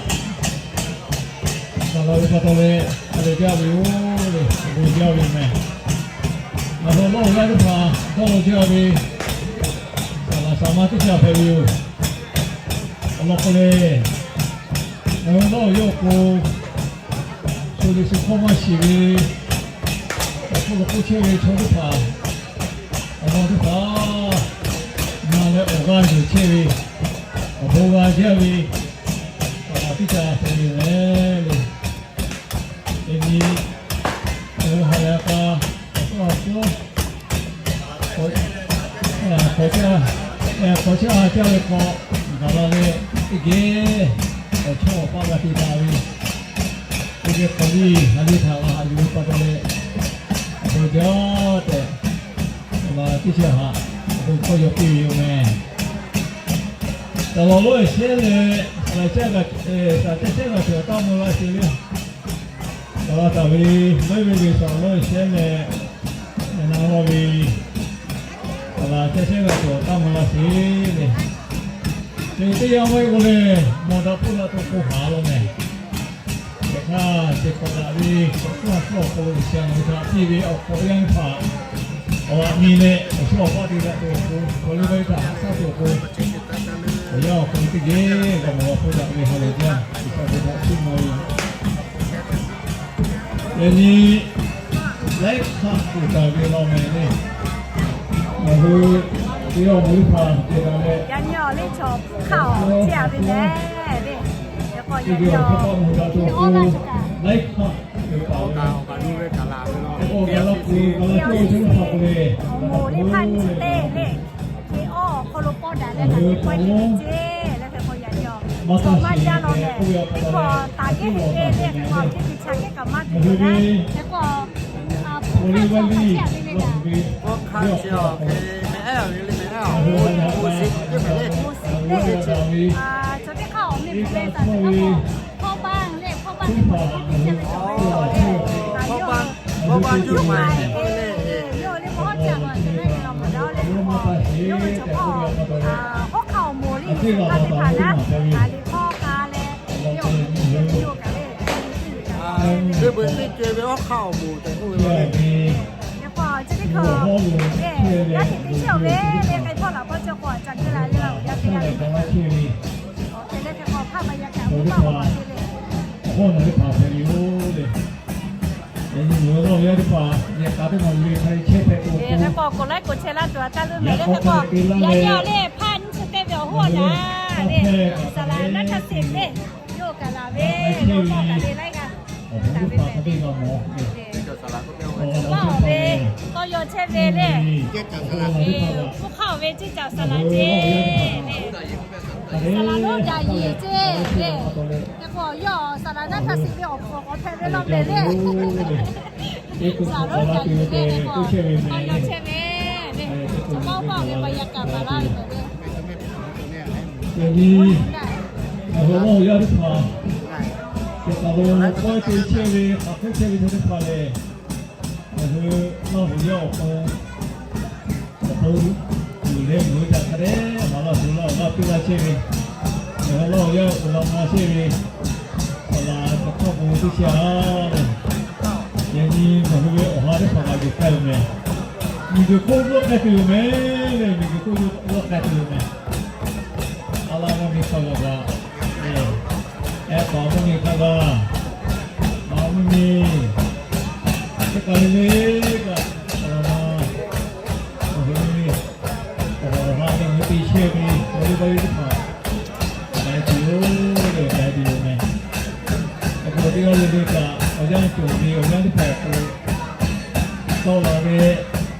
saˍ laˍ ve pa taw leh a lehˬ jaˇ ve yoˬ le, awˬ bon jaˇ ve mehˍ. Ngaˬ hui Laˇ huˍ yaˇ teˇ hpaˍ dawˇ law jaˇ ve, saˍ laˍ saˍ ma teˇ caˇ hpehꞈ ve yoˬ. Awˬ lawn k'o le, ngaˬ hui Laˇ huˍ yaˇ awˬ pon shu liꞈ shu hkawˇ maˇ shiˍ ve, awˬ hk'aw lo k'oˆ chehˇ ve chaw teˇ hpaˍ, awˬ lawn teˇ hpaˍ na leh awˬ g'aˇ yuˬ chehˇ ve, awˬ bon g'a jaˇ ve, saˍ laˍ teˇ caˇ hpehꞈ ve yoˬ le. Yaꞈ nyi ha lehˬ k'a, awˬ hkawˇ awˬ hkawˇ k'awꞈ, k'awꞈ caˇ, k'awꞈ caˇ ha caˇ ve k'awꞈ gaˬ la leh, teˇ geh awˬ chawˇ awˬ paˆ g'a te daꞈ ve, teˇ geh k'awꞈ liˇ ha liˇ htaꞈ g'a haꞈ yuˬ ve pa taw leh, awˬ bon jaˇ tehꞈ, teˇ chi htaꞈ awˬ bon hkawˇ yaw piˇ ve yoˬ mehˍ. Saˍ laˍ lawˇ shehˉ leh, saˍ laˍ caˇ, saˍ caˇ shehˉ g'a tuˬ awˬ taˇ mvuh laˇ sheˍ le. Saˍ laˍ taˍ ve leuˉ ve le, saˍ laˍ lawˇ shehˉ leh, na laˇ ve, saˍ laˍ caˇ shehˉ g'a tuˬ awˬ taˇ mvuh laˇ sheˍ le. Chi teˇ yanˇ maˇ heˆ k'o lehˬ, mawˬ daꞈ hpfuhˇ daꞈ tuˬ k'o haˍ law mehˍ. Yaꞈ hk'aˇ, ceh hk'awꞈ daꞈ ve awˬ hkawˇ awˬ hk'aw lo G'uiˬsha ngaˬ hui htaꞈ piˇ ve awˬ hk'awꞈ yanˇ teˇ hpaˍ, awˬ g'aꞈ nyi leh awˬ shu awˬ paˆ te daꞈ tuˬ awˬ pon, chaw liˇ vaˇ liˇ htaꞈ haꞈ shaˉ tuˬ awˬ pon, awˬ yanˇ awˬ hk'aw lo teˇ geh g'a mawˬ g'a hpfuhˇ daꞈ ve ha lehˬ jaˇ, G'uiˬsha ve hk'aw piˇ mawˬ ve yoˬ. Yaꞈ nyi laiˉ hk'aˆ uiˍ taˍ ve law mehˍ le. Ngaˬ hui teˇ g'aˇ awˬ moˍ teˇ hpaˍ ceh daꞈ leh, yaꞈ nyi awˬ liˇ chaw hk'aˆ awˬ ceh ve le, le, yaꞈ k'aw yaꞈ nyi awˬ hk'aˆ mawˬ daꞈ tuˬ awˬ pon laiˉ hk'aˆ uiˍ taˍ ve, awˬ kaˍ laˇ kuˬ kaˍ laˇ cawˇ ve teˇ hpaˍ k'o le, awˬ moˍ teˇ hpaˍ nyi chi teˇ le, hk'e awˬ hk'aw lo pawˇ daꞈ leh kaꞈ te pawehˇ te ve ceˇ leh hk'e k'o yaꞈ nyi awˬ maˇ jaˇ law mehˍ. Teˇ hpaˍ taˍ kehˉ hk'e te le hk'e k'o teˇ hkui cha kehˉ kaꞈ maˇ te ve le hk'e k'o, a, hpu hk'aˆ chaw hk'aˆ ceh ve le kaꞈ, hpu hk'aˆ chaw hk'e meh ehˉ ve le meh, a, moˍ shiˍ teˇ hpaˍ le, moˍ shiˍ le, a, chaw teˇ hk'aˇ awˬ meh hpu le taˍ ve k'o, hpawˇ baˆ le, hpawˇ baˆ teˇ hpaˍ teˇ ceuˬ ve chaw ve le, a, hpawˇ baˆ, hpawˇ baˆ juˇ maˍ le, yawˇ le hpawˇ hawˉ ceh a ma ceh le, law mawˬ daꞈ le hk'e k'o, yawˇ ve chaw hk'aˇ, a, hawˉ hk'aˆ awˬ moˍ le, hpawˇ baˆ teˇ hpaˍ naˉ, a, le hpawˇ k'a leh, yawˇ ve teˇ ceuˬ ve yawˇ kaꞈ le, teˇ ceuˬ ve kaꞈ, teˇ ceuˬ ve hawˉ hk'aˆ awˬ moˍ tehꞈ k'oˆ ve le. Yaꞈ hk'aw chi teˇ hkui, e, yaˇ hteꞈ teˇ shiˉ awˬ ve le, k'ai hpawˇ laꞈ hpawˇ cawˇ k'o, a ca geuˆ la le, a, yaˇ teˇ g'aˇ le, a, hk'e le hk'e k'o hk'aˆ ba yaˇ htaꞈ awˬ hpawˇ baˆ k'awꞈ te le. Awˬ hpawˇ naˬ teˇ hpaˍ hpehꞈ ve yoˬ le. Yaꞈ nyi ngaˬ hui Laˇ huˍ yaˇ teˇ hpaˍ yehˬ k'a teˇ maˬ le hk'a chehˇ hpehꞈ k'o, hk'e k'o k'awꞈ laiˉ k'oˍ chehˇ laˇ tuˬ a taˇ leuˉ mehˍ le hk'e k'o, yaꞈ nyi awˬ le hpaˇ nyiˇ chi teˇ ve awˬ hoˉ awˬ naˍ le, saˍ laˍ naˉ htaˇ sheˍ le, yawˇ kaꞈ laˬ ve, yawˇ hpawˇ kaꞈ le laiˉ g'aˇ, taˍ ve mehˍ le. Tcuh maˇ awˬ ve tawˇ yaw chehˇ ve le. Oˇ hk'aˇ awˬ ve ceˇ caˬ saˍ laˍ ceˇ le. Saˍ laˍ lonˉ daꞈ yeˬ ceˇ le. Hk'e k'o yawˇ saˍ laˍ naˉ hk'a suh ve awˬ hk'awꞈ k'awꞈ hpehꞈ ve law mehˍ le. Saˍ laˍ lonˉ daꞈ yeˬ le. Hk'e k'o tawˇ yaw chehˇ ve le. Chaw maˇ oˇ hk'aˇ ve pa yaꞈ kaꞈ maˍ laˇ ve mehˍ le. Yaꞈ nyi ngaˬ hui Laˇ huˍ yaˇ teˇ hpaˍ, k'aˬ lo k'awehˇ te chehˇ ve, k'aˬ hk'e chehˇ ve chaw teˇ hpaˍ lehˬ, ngaˬ hui Laˇ huˍ yaˇ awˬ pon, awˬ pon uiˍ leh ngaˬ hui htaꞈ hk'a dehꞈ maˍ laˇ tuˬ laˇ laˇ piˇ laˇ chehˇ ve, ngaˬ hui Laˇ huˍ yaˇ awˬ pon la maˍ chehˇ ve, awˬ laꞈ kaꞈ hk'a pon teˇ chi a le. Yaꞈ nyi ngaˬ hui ve awˬ ha teˇ hpaˍ kaꞈ yuˬ k'ai yoˬ mehˍ. Miˬguiˬ hk'oˆ lo k'ai tuˬ yoˬ mehˍ le, miˬguiˬ hk'oˆ lo k'ai tuˬ yoˬ mehˍ. A la mvuhˇ miˬ hk'a g'a kaꞈ, eh, ehˉ paˍ mvuhˇ miˬ hk'a g'a, a mvuhˇ miˬ teˇ hk'a le le kaꞈ, a la ma, awˬ ha, awˬ ha ve ngaˬ hui te chehˇ ve, awˬ liˇ baˇ liˇ teˇ hpaˍ, k'ai tuˬ yoˬ le, k'ai tuˬ yoˬ mehˍ. Awˬ hk'aw lo teˇ g'aˇ le le kaꞈ awˬ yanˇ cawˬ ve awˬ yanˇ teˇ hpaˍ awˬ hk'aw lo tawˆ la ve,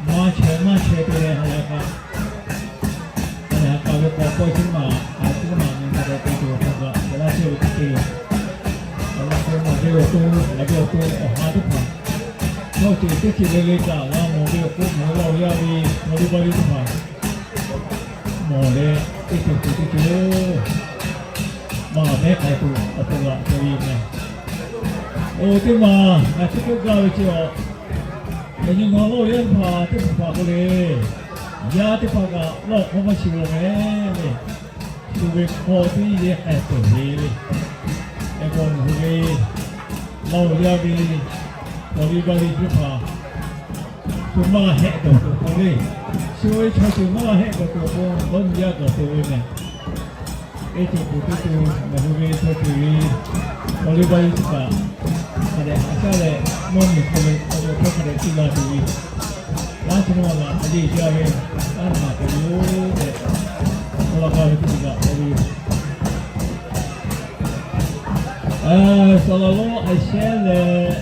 maˇ chaweh maˇ chaweh te leh ha lehˬ kaꞈ, ha lehˬ ha k'a ve k'aw pawˆ chi maˬ, a chi maˬ nyi ma deh te tuˬ awˬ hk'aw kaꞈ, awˬ laˇ chehˇ ve teˇ ceuˬ, awˬ laˇ chehˇ maˬ ve awˬ to, a ve awˬ to awˬ ha teˇ hpaˍ, chaw ceuˬ teˇ ceuˬ le le kaꞈ g'a mawˬ ve awˬ hk'oˆ mawˬ ve awˬ yanˇ ve, awˬ liˇ baˇ liˇ teˇ hpaˍ mawˬ leh, teˇ ceuˬ ceuˬ teˇ ceuˬ maˇ g'a mehˉ k'ai tuˬ awˬ pon g'a te ve yoˬ mehˍ. Oˇ teˇ maˬ ngaˬ chi hk'e gaˇ ve chi awˬ, yaꞈ nyi nawˬ Laˇ huˍ yaˇ teˇ hpaˍ teˇ hpaˍ hpaˍ k'oˆ le, yaˇ teˇ hpaˍ kaꞈ Laˇ huˍ hk'aw maˇ shuˍ laˬ mehˍ le. Shu ve hk'aw teˇ yehˇ k'ai peuˬ ve le. Hk'e k'o ngaˬ hui ve Laˇ huˍ yaˇ ve awˬ liˇ baˇ liˇ teˇ hpaˍ shu maˇ g'a hehˆ dawˬ tuˬ awˬ pon le. Shu ve chaw ceuˬ maˇ g'a hehˆ dawˬ tuˬ awˬ pon dawˇ nyi yaˇ dawˬ tuˬ ve mehˍ. Teˇ ceuˬ peuˬ teˇ ceuˬ ngaˬ hui ve chaw ceuˬ ve awˬ liˇ baˇ liˇ chi kaꞈ, hk'a dehꞈ haꞈ shaˉ leh, mvuhˇ miˬ hk'aw ve awˬ ceuˬ hk'a dehꞈ cuˇ la tuˬ ve, laˇ chi maˇ g'a a yeˇ jaˇ ve, taˇ naˬ k'ai yoˬ tehꞈ, awˬ laꞈ ka ve teˇ ceuˬ kaꞈ k'oˆ ve yoˬ. Saˍ laˍ lonˉ a shehˉ leh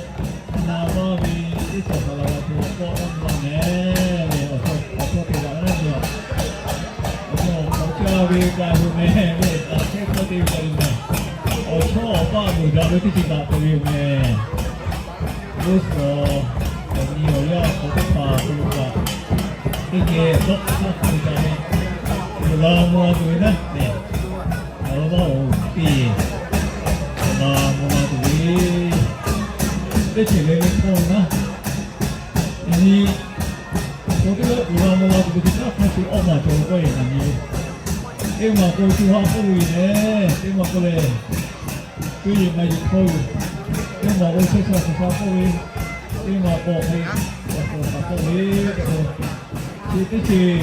na maˇ ve teˇ cawˬ saˍ laˍ lonˉ htaꞈ k'awꞈ k'oˆ laˇ mehˍ le, awˬ chawˇ te daꞈ ve, awˬ chawˇ awˬ caˇ ve k'ai ve mehˍ le, a shehˉ hkawˇ te ve k'ai ve mehˍ. Awˬ chawˇ awˬ paˆ loˍ daꞈ ve teˇ ceuˬ kaꞈ te ve yoˬ mehˍ. G'uˇ suhˍ awˬ nyi awˬ yaˇ awˬ hk'aw teˇ hpaˍ hk'aw lo kaꞈ, teˇ geh dawˇ hk'aˇ hk'a ve kaꞈ ve, uiˍ la mvuh la tuˬ ve naˉ mehˍ. Awˬ lawn maˇ oˬ te, uiˍ la mvuh la tuˬ ve, teˇ ceuˬ le le hkawˇ ve naˉ. Yaꞈ nyi chaw teˇ g'aˇ uiˍ la mvuh la tuˬ ve teˇ g'aˇ hk'a shuˍ awˇ maˬ cawˬ ve k'oˆ ve naˬ nyi ve, teˇ maˬ k'o co ha k'oˆ ve yoˬ mehˍ. Teˇ maˬ k'oˆ lehˬ, teˇ yehˬ maˇ yehˬ hkawˇ ve, teˇ maˬ k'o chehˇ sha sha sha k'oˆ ve, teˇ maˬ k'awꞈ hk'e awˬ hk'aw hk'aˬ k'oˆ ve tehꞈ k'o, chi teˇ ceuˬ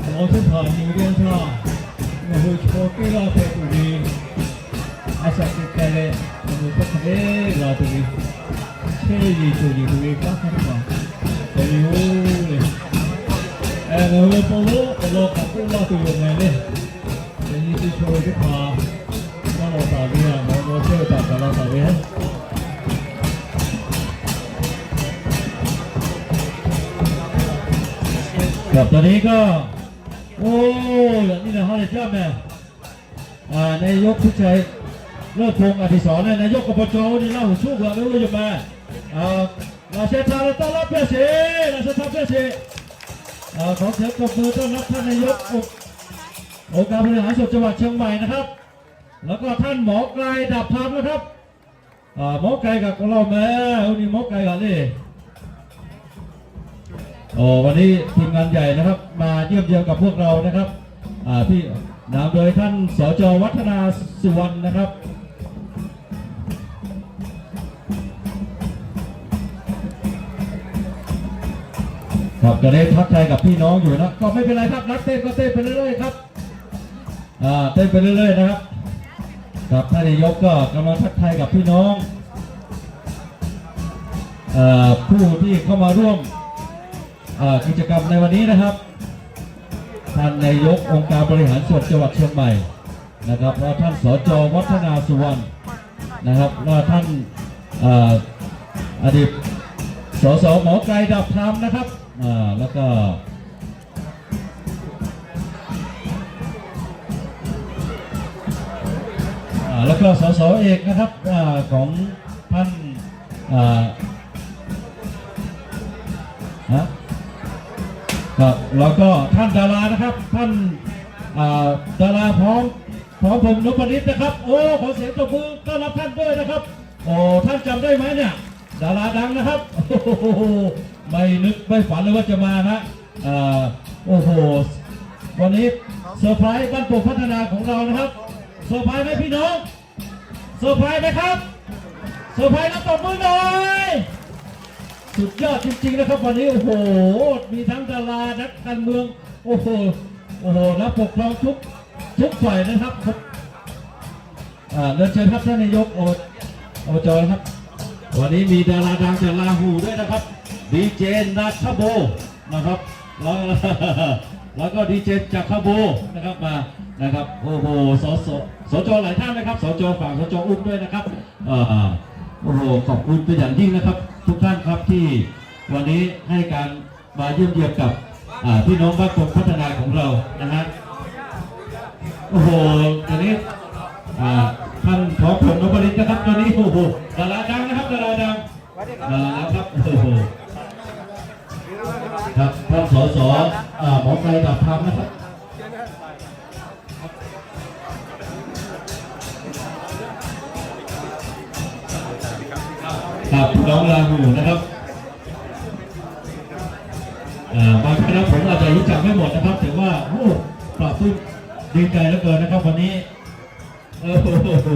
awˬ lawn teˇ hpaˍ nyi ve teˇ yanˇ htaˇ, ngaˬ hui chaw teˇ g'aˇ hpehꞈ tuˬ ve a shaꞈ teꞈ k'ai leh, ngaˬ hui hk'a dehꞈ g'a tuˬ ve, chehˇ yeˬ cawˬ yeˬ tuˬ ve kanˉ hk'a teˇ hpaˍ hpehꞈ ve yoˬ le. Ngaˬ hui ve pa lo awˬ lawn k'awꞈ k'oˆ laˇ tuˬ yoˬ mehˍ le. Yaꞈ nyi teˇ chaw ve teˇ hpaˍ maˇ lawꞈ taˍ ve a, nawˬ hui chehˇ ve htaꞈ gaˬ la taˍ ve. ครับ ตอนนี้ก็ โอ้ อย่างนี้นะฮะ เจ้าแม่ อ่า นายกพิชัย เลิศพงษ์อดิศร นะ นายก อบจ นี่ เล่าสู่กัน รู้อยู่มา อ่า ราชาทานต้อนรับเพื่อนเส ราชาทานเพื่อนเส อ่า ขอเสียงปรบมือต้อนรับท่านนายก องค์การบริหารส่วนจังหวัดเชียงใหม่นะครับ แล้วก็ท่านหมอไกร ดาบธรรมนะครับ อ่า หมอไกรกับเราแม่ วันนี้หมอไกรกับนี่ อ๋อ วันนี้ทีมงานใหญ่นะครับ มาเยี่ยมเยียนกับพวกเรานะครับ อ่า ที่นำโดยท่าน สจ วัฒนา สุวรรณ นะครับ ครับ ตอนนี้ทักทายกับพี่น้องอยู่นะ ก็ไม่เป็นไรครับ นักเต้นก็เต้นไปเรื่อยๆครับ อ่า เต้นไปเรื่อยๆนะครับ ครับ ท่านนายกก็กำลังทักทายกับพี่น้อง เอ่อ ผู้ที่เข้ามาร่วม เอ่อ กิจกรรมในวันนี้นะครับ ท่านนายกองค์การบริหารส่วนจังหวัดเชียงใหม่นะครับ และท่าน สจ วัฒนา สุวรรณ นะครับ และท่าน เอ่อ อดีต สส หมอไกร ดาบธรรมนะครับ อ่า แล้วก็ อ่า แล้วก็ สส เอกนะครับ อ่า ของท่าน อ่า นะ ครับ แล้วก็ท่านดารานะครับ ท่าน อ่า ดาราพร้อม พร้อมพงษ์นพฤทธิ์นะครับ โอ้ ขอเสียงตบมือต้อนรับท่านด้วยนะครับ โอ้ ท่านจำได้ไหมเนี่ย ดาราดังนะครับ โอ้โห ไม่นึกไม่ฝันเลยว่าจะมานะ อ่า โอ้โห วันนี้เซอร์ไพรส์บ้านโป่งพัฒนาของเรานะครับ เซอร์ไพรส์ไหมพี่น้อง เซอร์ไพรส์ไหมครับ เซอร์ไพรส์แล้วตบมือหน่อย สุดยอดจริงๆนะครับ วันนี้ โอ้โห มีทั้งดารานักการเมือง โอ้โห โอ้โห นักปกครองทุกทุกฝ่ายนะครับ อ่า เรียนเชิญครับท่านนายก อบจ ครับ วันนี้มีดาราดังจากลาหู่ด้วยนะครับ ดีเจ นาคาโบ นะครับ แล้ว แล้วก็ดีเจ จักรโบ นะครับ มา นะครับ โอ้โห สส สจ หลายท่านนะครับ สจ ฝาก สจ อุ้มด้วยนะครับ เอ่อ โอ้โห ขอบคุณเป็นอย่างยิ่งนะครับ ทุกท่านครับที่วันนี้ให้การมาเยี่ยมเยียนกับ อ่า พี่น้องบ้านโป่งพัฒนาของเรานะฮะ โอ้โห ตอนนี้ อ่า ท่าน พงษ์นพฤทธิ์นะครับ ตอนนี้ โอ้โห ดาราดังนะครับ ดาราดัง มาแล้วครับ โอ้โห ครับ ท่าน สส อ่า หมอไกร ดาบธรรมนะครับ ครับ พี่น้องลาหูนะครับ เอ่อ บางท่านนะ ผมอาจจะรู้จักไม่หมดนะครับ แต่ว่า โอ้ ปลาบปลื้มดีใจเหลือเกินนะครับ วันนี้ โอ้โห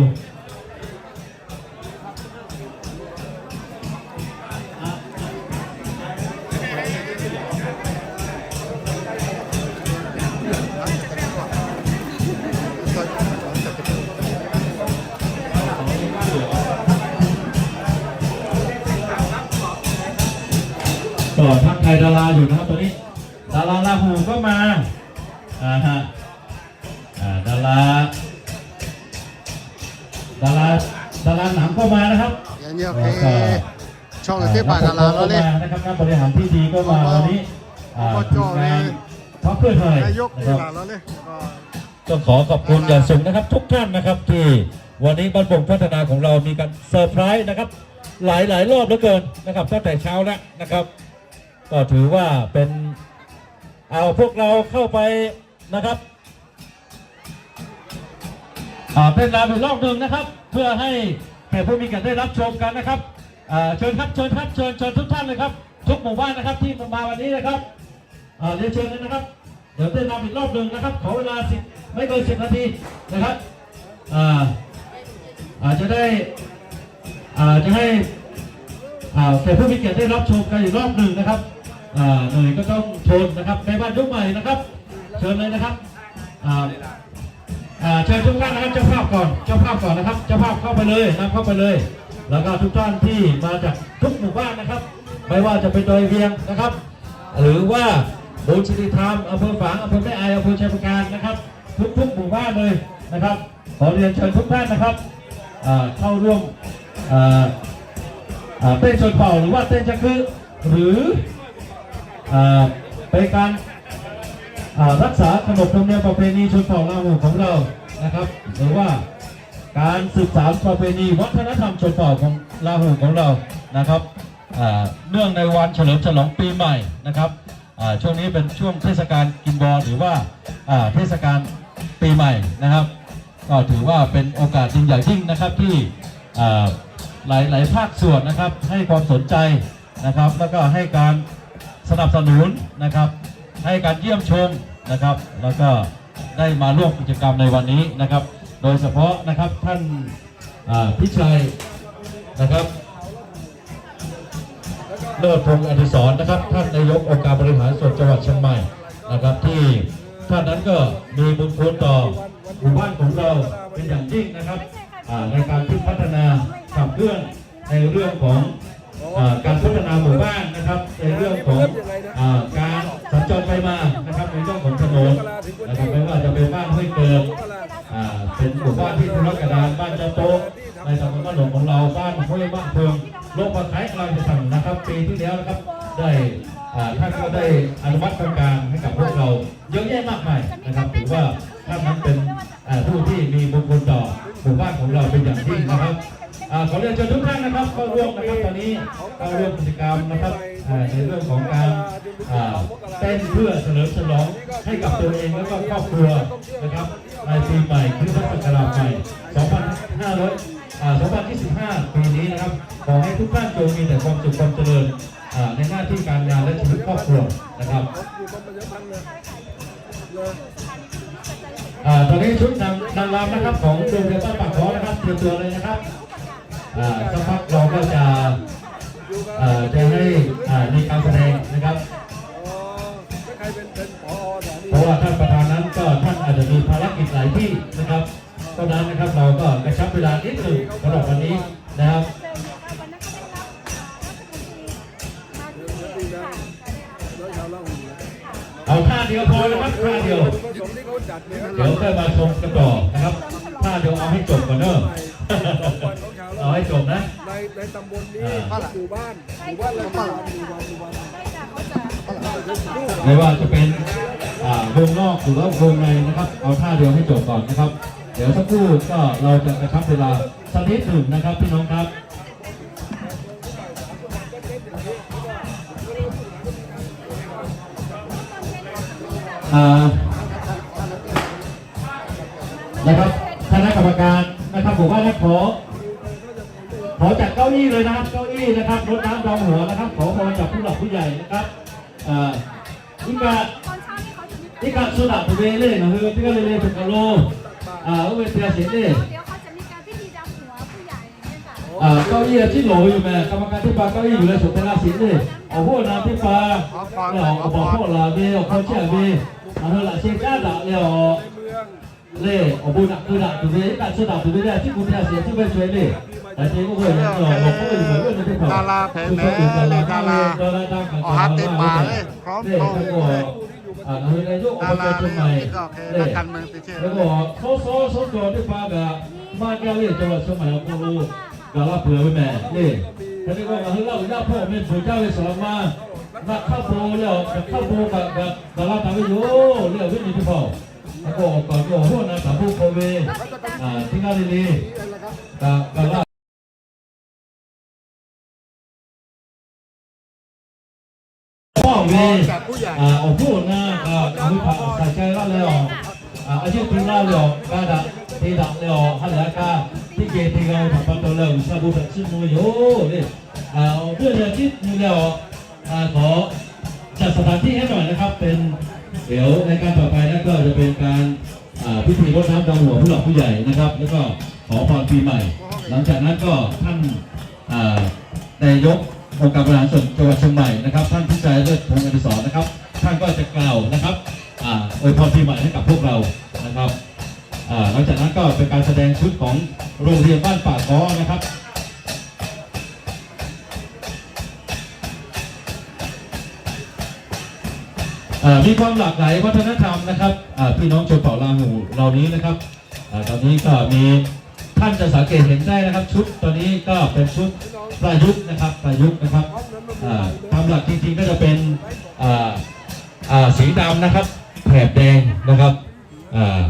ก็ทักทายดาราอยู่นะครับ ตอนนี้ ดาราลาหูก็มา อ่าฮะ อ่า ดารา ดารา ดาราหนังก็มานะครับ อย่างเดียว แล้วก็ คือ ช่อง อ่า เทพบาท ดารา นักปกครองก็มานะครับ นักบริหารที่ดีก็มาวันนี้ อ่า อบจ ทีมงานพรรคเพื่อไทย นายก นะครับ หลานเราเลย ก็ ต้องขอขอบคุณอย่างสูงนะครับ ทุกท่านนะครับ ที่วันนี้บ้านโป่งพัฒนาของเรามีการเซอร์ไพรส์นะครับ หลายๆ รอบเหลือเกินนะครับ ตั้งแต่เช้าแล้วนะครับ ก็ถือว่าเป็น เอาพวกเราเข้าไปนะครับ อ่า เต้นรำอีกรอบหนึ่งนะครับ เพื่อให้แขกผู้มีเกียรติได้รับชมกันนะครับ อ่า เชิญครับ เชิญครับ เชิญ เชิญทุกท่านเลยครับ ทุกหมู่บ้านนะครับ ที่มาวันนี้นะครับ อ่า เรียนเชิญเลยนะครับ เดี๋ยวเต้นรำอีกรอบหนึ่งนะครับ ขอเวลาสิบ ไม่เกินสิบนาทีนะครับ อ่า อาจจะได้ อ่า จะให้ อ่า แขกผู้มีเกียรติได้รับชมกันอีกรอบหนึ่งนะครับ อ่า เหนื่อยก็ต้องทนนะครับ แม่บ้านยุคใหม่นะครับ เชิญเลยนะครับ อ่า อ่า เชิญทุกท่านนะครับ เจ้าภาพก่อน เจ้าภาพก่อนนะครับ เจ้าภาพเข้าไปเลย นำเข้าไปเลย แล้วก็ทุกท่านที่มาจากทุกหมู่บ้านนะครับ ไม่ว่าจะเป็นดอยเวียงนะครับ หรือว่า บูรณะคีรีธรรม อำเภอฝาง อำเภอแม่อาย อำเภอชัยปราการนะครับ ทุกๆหมู่บ้านเลยนะครับ ขอเรียนเชิญทุกท่านนะครับ อ่า เข้าร่วม อ่า อ่า เต้นชนเผ่า หรือว่าเต้นจักรึ หรือ อ่า เป็นการ อ่า รักษาขนบธรรมเนียมประเพณีชนเผ่าลาหูของเรานะครับ หรือว่าการสืบสานประเพณีวัฒนธรรมชนเผ่าของลาหูของเรานะครับ อ่า เนื่องในวันเฉลิมฉลองปีใหม่นะครับ อ่า ช่วงนี้เป็นช่วงเทศกาลกินบอน หรือว่า อ่า เทศกาลปีใหม่นะครับ ก็ถือว่าเป็นโอกาสยิ่งใหญ่ยิ่งนะครับ ที่ อ่า หลายๆภาคส่วนนะครับ ให้ความสนใจนะครับ แล้วก็ให้การสนับสนุนนะครับ ให้การเยี่ยมชมนะครับ แล้วก็ได้มาร่วมกิจกรรมในวันนี้นะครับ โดยเฉพาะนะครับ ท่าน อ่า พิชัยนะครับ เลิศพงษ์อดิศรนะครับ ท่านนายกองค์การบริหารส่วนจังหวัดเชียงใหม่นะครับ ที่ท่านนั้นก็มีบุญคุณต่อหมู่บ้านของเราเป็นอย่างยิ่งนะครับ อ่า ในการที่พัฒนาขับเคลื่อนในเรื่องของ อ่า การพัฒนาหมู่บ้านนะครับ ในเรื่องของ อ่า การสัญจรไปมานะครับ ในเรื่องของถนนนะครับ ไม่ว่าจะเป็นบ้านห้วยเกิด อ่า เป็นหมู่บ้านที่ทุรกันดาร บ้านเจ้าโต๊ะ ในตำบลบ้านหลวงของเรา บ้านห้วยบ้านเพิง โรงผักขายกลางจะสั่งนะครับ ปีที่แล้วนะครับ ได้ อ่า ท่านก็ได้อนุมัติโครงการให้กับพวกเราเยอะแยะมากมายนะครับ ถือว่าท่านนั้นเป็น อ่า ผู้ที่มีบุญคุณต่อหมู่บ้านของเราเป็นอย่างยิ่งนะครับ อ่า ขอเรียนเชิญทุกท่านนะครับ เข้าร่วมนะครับ ตอนนี้เข้าร่วมกิจกรรมนะครับ อ่า ในเรื่องของการ อ่า เต้นเพื่อเฉลิมฉลองให้กับตัวเองแล้วก็ครอบครัวนะครับ ในปีใหม่คริสตศักราชใหม่ สองพันห้าร้อย อ่า สองพันยี่สิบห้า ปีนี้นะครับ ขอให้ทุกท่านจงมีแต่ความสุขความเจริญ อ่า ในหน้าที่การงานและชีวิตครอบครัวนะครับ อ่า ตอนนี้ชุดนาง นางรำนะครับ ของโรงเรียนบ้านปากคอนะครับ เตรียมตัวเลยนะครับ อ่า สักพักเราก็จะ อ่า จะให้ อ่า มีการแสดงนะครับ เพราะว่าท่านประธานนั้นก็ท่านอาจจะมีภารกิจหลายที่นะครับ เท่านั้นนะครับ เราก็กระชับเวลานิดหนึ่งสำหรับวันนี้นะครับ เอาท่าเดียวพอนะครับ ท่าเดียว เดี๋ยวค่อยมาชมกันต่อนะครับ ท่าเดียวเอาให้จบก่อนเนอะ เอาให้จบนะ ในในตำบลนี้ อ่า ทุกหมู่บ้าน หมู่บ้านละหนึ่งวัน หนึ่งวัน หนึ่งวัน ไม่ว่าจะเป็น อ่า วงนอกหรือว่าวงในนะครับ เอาท่าเดียวให้จบก่อนนะครับ เดี๋ยวสักครู่ก็เราจะกระชับเวลาสักนิดหนึ่งนะครับพี่น้องครับ อ่า นะครับ คณะกรรมการนะครับ บอกว่าขอ ขอจัดเก้าอี้เลยนะครับ เก้าอี้นะครับ รดน้ำดำหัวนะครับ ขอพรจากผู้หลักผู้ใหญ่นะครับ อ่า iˉ kaˆ, iˉ kaˆ suh daꞈ tuˬ ve le, ngaˬ hui teˇ g'aˇ le le tuˬ kaˬ lo, a, oˇ ve te a sheˍ le. เก้าอี้ที่โหลอยู่ meh, กรรมการ teˇ hpaˍ เก้าอี้ yuˬ leh shoˍ te laˇ sheˍ le. Awˬ hoˉ awˬ na teˇ hpaˍ, awˬ baˬ hpawˆ laˬ ve, awˬ hk'aw chehˇ ve, ngaˬ hui laꞈ sheh caˉ daꞈ leh awˬ le, awˬ bon daꞈ keu daꞈ tuˬ ve, iˉ kaˆ suh daꞈ tuˬ ve le, a ciˉ k'o te a sheˍ a ciˉ ve sho e le. Aˬ te k'oˆ ve, awˬ hk'aw lo yuˬ ve teˇ hpaˍ, awˬ ha teˇ paˍ le, le, ngaˬ hui le yawˇ awˬ hk'aw cawˬ cawˬ maˍ le. K'o, sawˉ sawˉ sawˉ cawˬ teˇ hpaˍ kaꞈ maˇ gaˇ ve cawˬ laꞈ sawˉ maˍ awˬ hk'aw lo gaˬ la peuˬ ve meh le. Hk'e te k'o, ngaˬ hui Laˇ huˍ yaˇ hpawˇ awˬ meh bvuhˬ jaˇ ve saˍ laꞈ ma, maˇ hk'aˇ bon le, awˬ kaꞈ hk'aˇ bon kaꞈ gaˬ la taˍ ve yoˬ le, awˬ viˉ nyi teˇ hpaˍ. K'o, awˬ kaˬ k'o awˬ hoˉ awˬ na taˍ bon hk'aw ve, teˇ g'aˇ le le, kaꞈ gaˬ la. Awˬ ve, awˬ hoˉ awˬ na kaꞈ ngaˬ hui htaꞈ awˬ htaꞈ ca laˇ leh awˬ, a yeˇ te laˇ leh awˬ, ka daꞈ te daꞈ leh awˬ, ha lehˬ a ka teˇ geh te g'a ve htaꞈ pa taw leh G'uiˬsha bon htaꞈ chiˇ mvuh ve yoˬ le. Awˬ viˉ awˬ nyi a ciˉ nyi leh awˬ, ขอจัดสถานที่ให้หน่อยนะครับ เป็น เดี๋ยวในการต่อไปนั้นก็จะเป็นการ อ่า พิธีรดน้ำดำหัวผู้หลักผู้ใหญ่นะครับ แล้วก็ขอพรปีใหม่ หลังจากนั้นก็ท่าน อ่า นายกองค์การบริหารส่วนจังหวัดเชียงใหม่นะครับ ท่านพิชัยเลิศพงศ์อดิศรนะครับ ท่านก็จะกล่าวนะครับ อ่า อวยพรปีใหม่ให้กับพวกเรานะครับ อ่า หลังจากนั้นก็เป็นการแสดงชุดของโรงเรียนบ้านป่าค้อนะครับ อ่า มีความหลากหลายวัฒนธรรมนะครับ อ่า พี่น้องชนเผ่าลาหูเหล่านี้นะครับ อ่า ตอนนี้ก็มี ท่านจะสังเกตเห็นได้นะครับ ชุดตอนนี้ก็เป็นชุดประยุกต์นะครับ ประยุกต์นะครับ อ่า ตามหลักจริงๆก็จะเป็น อ่า อ่า สีดำนะครับ แถบแดงนะครับ อ่า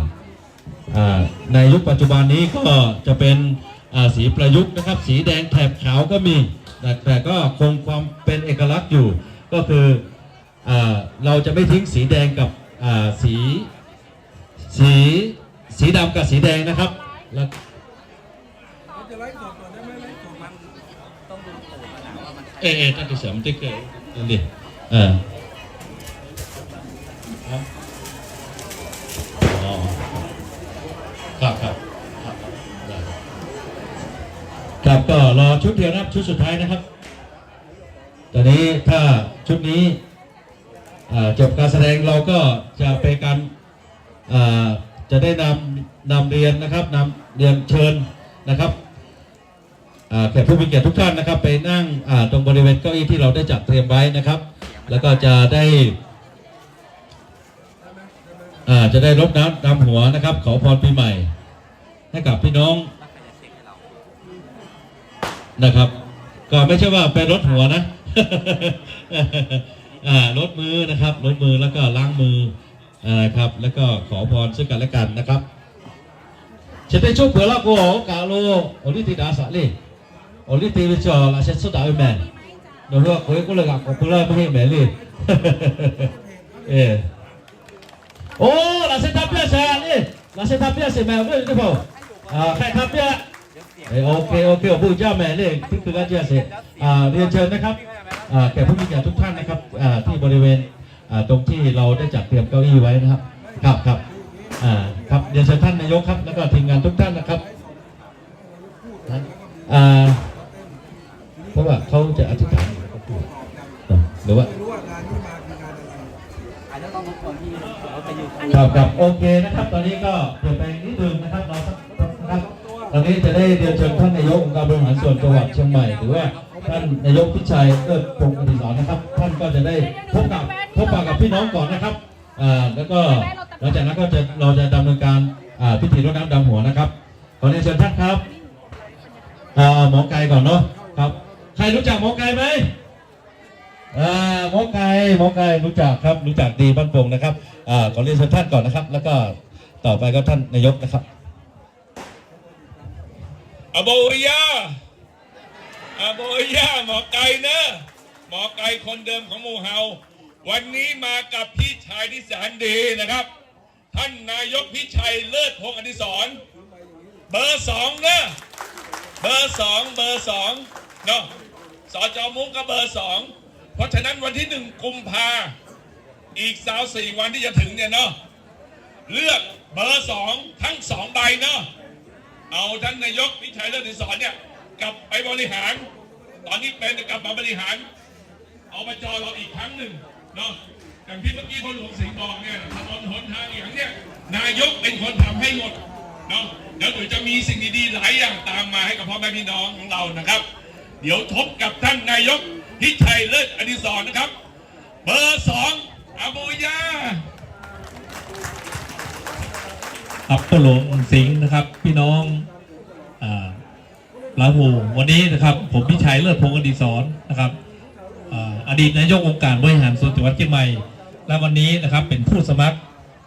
อ่า ในยุคปัจจุบันนี้ก็จะเป็น อ่า สีประยุกต์นะครับ สีแดงแถบขาวก็มี แต่ แต่ก็คงความเป็นเอกลักษณ์อยู่ ก็คือ อ่า เราจะไม่ทิ้งสีแดงกับ อ่า สี สี สีดำกับสีแดงนะครับ แล้ว เออ เออ ท่านที่สามติ๊กเกอร์ นั่นดิ เออ อ๋อ ครับ ครับ ครับ ได้ ครับ ก็รอชุดเดียวนะครับ ชุดสุดท้ายนะครับ ตอนนี้ถ้าชุดนี้ อ่า จบการแสดงเราก็จะเป็นการ อ่า จะได้นำ นำเรียนนะครับ นำเรียนเชิญนะครับ อ่า แขกผู้มีเกียรติทุกท่านนะครับ ไปนั่ง อ่า ตรงบริเวณเก้าอี้ที่เราได้จัดเตรียมไว้นะครับ แล้วก็จะได้ อ่า จะได้รดน้ำดำหัวนะครับ ขอพรปีใหม่ให้กับพี่น้องนะครับ ก็ไม่ใช่ว่าเป็นรดหัวนะ อ่ารดมือนะครับ รดมือแล้วก็ล้างมือ อ่า ครับ แล้วก็ขอพรซึ่งกันและกันนะครับ Chi teˇ coˇ peuˬ laˇ k'o, awˬ kaꞈ lo awˬ liˇ te daꞈ shaˍ le. Awˬ liˇ te ve chi laꞈ sheh tsuhˇ daꞈ ve mehˍ. Nawˬ hui a k'oꞈ e k'oˆ leh g'aꞈ k'awꞈ peu laˇ ve maˇ heˆ mehˍ le. Oˇ, laꞈ sheh htaˇ piˇ a sheˍ le. Laꞈ sheh htaˇ piˇ a sheˍ mehˍ, awˬ viˉ awˬ nyi teˇ hpaˍ. Hk'e htaˇ piˇ a. โอเค โอเค awˬ bon jaˇ mehˍ le, teˇ hkui g'aˇ jaˇ sheˍ. เรียนเชิญนะครับ แขกผู้มีเกียรติทุกท่านนะครับ ที่บริเวณ ตรงที่เราได้จัดเตรียมเก้าอี้ไว้นะครับ ครับ ครับ ครับ เรียนเชิญท่านนายกครับ แล้วก็ทีมงานทุกท่านนะครับ เพราะว่าเขาจะอธิษฐานอยู่แล้วก็พูด หรือว่า ครับ ครับ โอเคนะครับ ตอนนี้ก็เปลี่ยนแปลงนิดนึงนะครับ เราสักนะครับ ตอนนี้จะได้เรียนเชิญท่านนายกองค์การบริหารส่วนจังหวัดเชียงใหม่ หรือว่าท่านนายกพิชัยเลิศพงศ์อดิศรนะครับ ท่านก็จะได้พบกับ พบปะกับพี่น้องก่อนนะครับ อ่า แล้วก็หลังจากนั้นก็จะ เราจะดำเนินการ อ่า พิธีรดน้ำดำหัวนะครับ ขอเรียนเชิญท่านครับ อ่า หมอไก่ก่อนเนาะ ครับ ใครรู้จักหมอไก่ไหม อ่า หมอไก่ หมอไก่รู้จักครับ รู้จักดี บ้านโป่งนะครับ อ่า ขอเรียนเชิญท่านก่อนนะครับ แล้วก็ต่อไปก็ท่านนายกนะครับ อโบริยา อโบริยา หมอไก่เนอะ หมอไก่คนเดิมของหมู่เฮา วันนี้มากับพี่ชายที่แสนดีนะครับ ท่านนายกพิชัยเลิศพงศ์อดิศร เบอร์สองเนอะ เบอร์สอง เบอร์สองเนาะ สจ มุ้งก็เบอร์สอง เพราะฉะนั้นวันที่หนึ่งกุมภา อีกสามสี่วันที่จะถึงเนี่ยเนาะ เลือกเบอร์สองทั้งสองใบเนาะ เอาท่านนายกพิชัยเลิศอดิศรเนี่ย กลับไปบริหาร ตอนนี้เป็นกลับมาบริหาร อบจ เราอีกครั้งหนึ่งเนาะ อย่างที่เมื่อกี้พ่อหลวงสิงห์บอกเนี่ย ถนนหนทางอย่างเนี่ย นายกเป็นคนทำให้หมดเนาะ แล้วเดี๋ยวจะมีสิ่งดีๆหลายอย่างตามมาให้กับพ่อแม่พี่น้องของเรานะครับ เดี๋ยวพบกับท่านนายกพิชัยเลิศอดิศรนะครับ เบอร์สอง อาบูย่า ครับ พ่อหลวงสิงห์นะครับ พี่น้อง อ่า ลาหู วันนี้นะครับ ผมพิชัยเลิศพงศ์อดิศรนะครับ อ่า อดีตนายกองค์การบริหารส่วนจังหวัดเชียงใหม่ และวันนี้นะครับ เป็นผู้สมัคร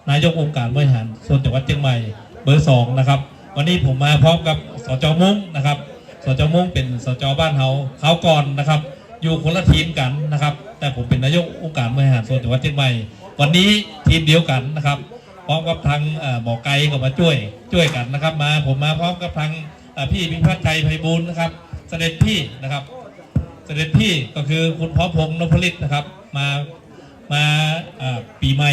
นายกองค์การบริหารส่วนจังหวัดเชียงใหม่ เบอร์สองนะครับ วันนี้ผมมาพร้อมกับ สจ มุ้งนะครับ สจ มุ้งเป็น สจ บ้านเฮา คราวก่อนนะครับ อยู่คนละทีมกันนะครับ แต่ผมเป็นนายกองค์การบริหารส่วนจังหวัดเชียงใหม่ วันนี้ทีมเดียวกันนะครับ พร้อมกับทาง เอ่อ หมอไกก็มาช่วย ช่วยกันนะครับ มา ผมมาพร้อมกับทาง เอ่อ พี่พิพัฒน์ชัยไพบูลย์นะครับ เสด็จพี่นะครับ เสด็จพี่ก็คือคุณพร้อมพงษ์นพฤทธิ์นะครับ มา มา เอ่อ ปีใหม่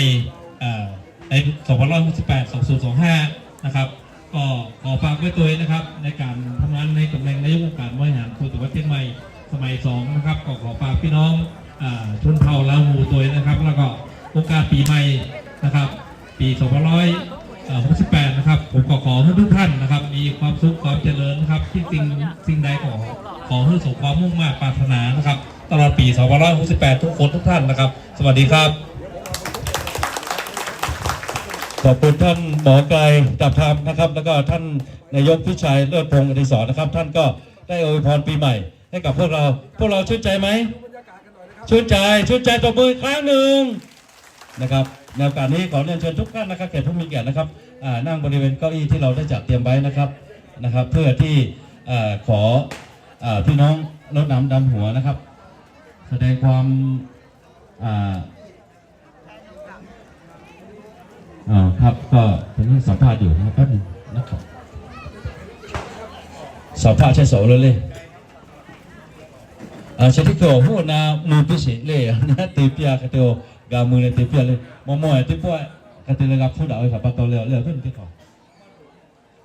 เอ่อ ใน สองพันร้อยหกสิบแปด สองศูนย์สองห้า นะครับ ก็ขอฝากไว้ด้วยนะครับ ในการทำงานในตำแหน่งนายกองค์การบริหารส่วนจังหวัดเชียงใหม่สมัยสองนะครับ ก็ขอฝากพี่น้อง อ่า ชนเผ่าลาหูด้วยนะครับ แล้วก็โอกาสปีใหม่นะครับ ปี สองพันร้อยหกสิบแปด นะครับ ผมก็ขอให้ทุกท่านนะครับ มีความสุขความเจริญนะครับ คิดสิ่ง สิ่งใดก็ขอให้สมความมุ่งมาดปรารถนานะครับ ตลอดปี สองพันร้อยหกสิบแปด ทุกคนทุกท่านนะครับ สวัสดีครับ ขอบคุณท่านหมอไกร จับธรรมนะครับ แล้วก็ท่านนายกพิชัยเลิศพงศ์อดิศรนะครับ ท่านก็ได้อวยพรปีใหม่ให้กับพวกเรา พวกเราชื่นใจไหม ชื่นใจ ชื่นใจ ตบมืออีกครั้งหนึ่งนะครับ ในโอกาสนี้ขอเรียนเชิญทุกท่านนะครับ แขกผู้มีเกียรตินะครับ อ่า นั่งบริเวณเก้าอี้ที่เราได้จัดเตรียมไว้นะครับ นะครับ เพื่อที่ เอ่อ ขอ เอ่อ พี่น้องรดน้ำดำหัวนะครับ แสดงความ อ่า อ่า ครับ ก็ตอนนี้สัมภาษณ์อยู่นะครับ แป๊บนึงนะครับ สัมภาษณ์ใช่สองเรื่องเลย อ่า เช่นที่เกิดหัวหน้ามือพิเศษเลยนะ เตเปียกระเตียว กามือเลยเตเปียเลย มอมอยเตเปียกระเตียวเลยครับ พูดเอาไว้ครับ ปะตอเลย เรื่องเพื่อนที่เขา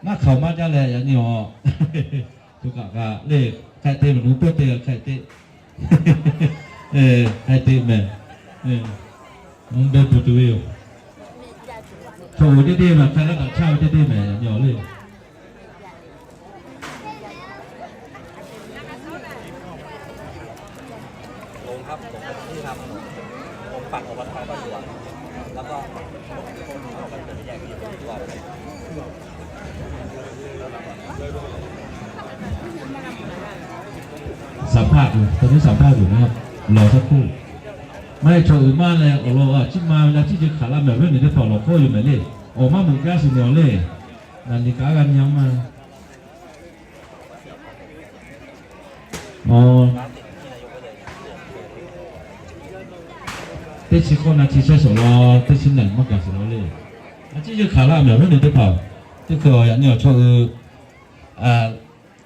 Naˉ hk'aoˍ maˇ jaˇ leh yaꞈ nyi awˬ, tuˬ kaꞈ kaꞈ le, hk'e te mehˍ, nu peuˇ te hk'e te, hk'e te mehˍ, mvuhˇ be tuˬ tuˬ ve yoˬ. Chaw uiˍ teˇ deˇ mehˍ, hk'e laˇ kaꞈ chaˇ ve teˇ deˇ mehˍ, yaꞈ nyi awˬ le. ลงครับ ลงที่ครับ ลงฝั่ง อบต บ้านหลวง แล้วก็ สัมภาษณ์ Maˇ heˆ chaw uiˍ maˇ leh awˬ lawn a ciˉ ma ve la ciˉ ceuˬ hkanˍ la mehˍ ve awˬ viˉ awˬ nyi teˇ hpaˍ lawˬ hkawˇ yoˬ mehˍ le. Awˬ maˇ meuꞈ gaˇ sheˍ nehˬ awˬ le. Naˬ nyi kaꞈ g'a nyi a maˇ. Teˇ chi hkawˇ na chi chehˇ shawˍ la, teˇ chi naˬ maˇ gaˬ sheˍ la le. A ciˉ ceuˬ hkanˍ la mehˍ awˬ viˉ awˬ nyi teˇ hpaˍ, teˇ hkui awˬ yaꞈ nyi awˬ chaw uiˍ,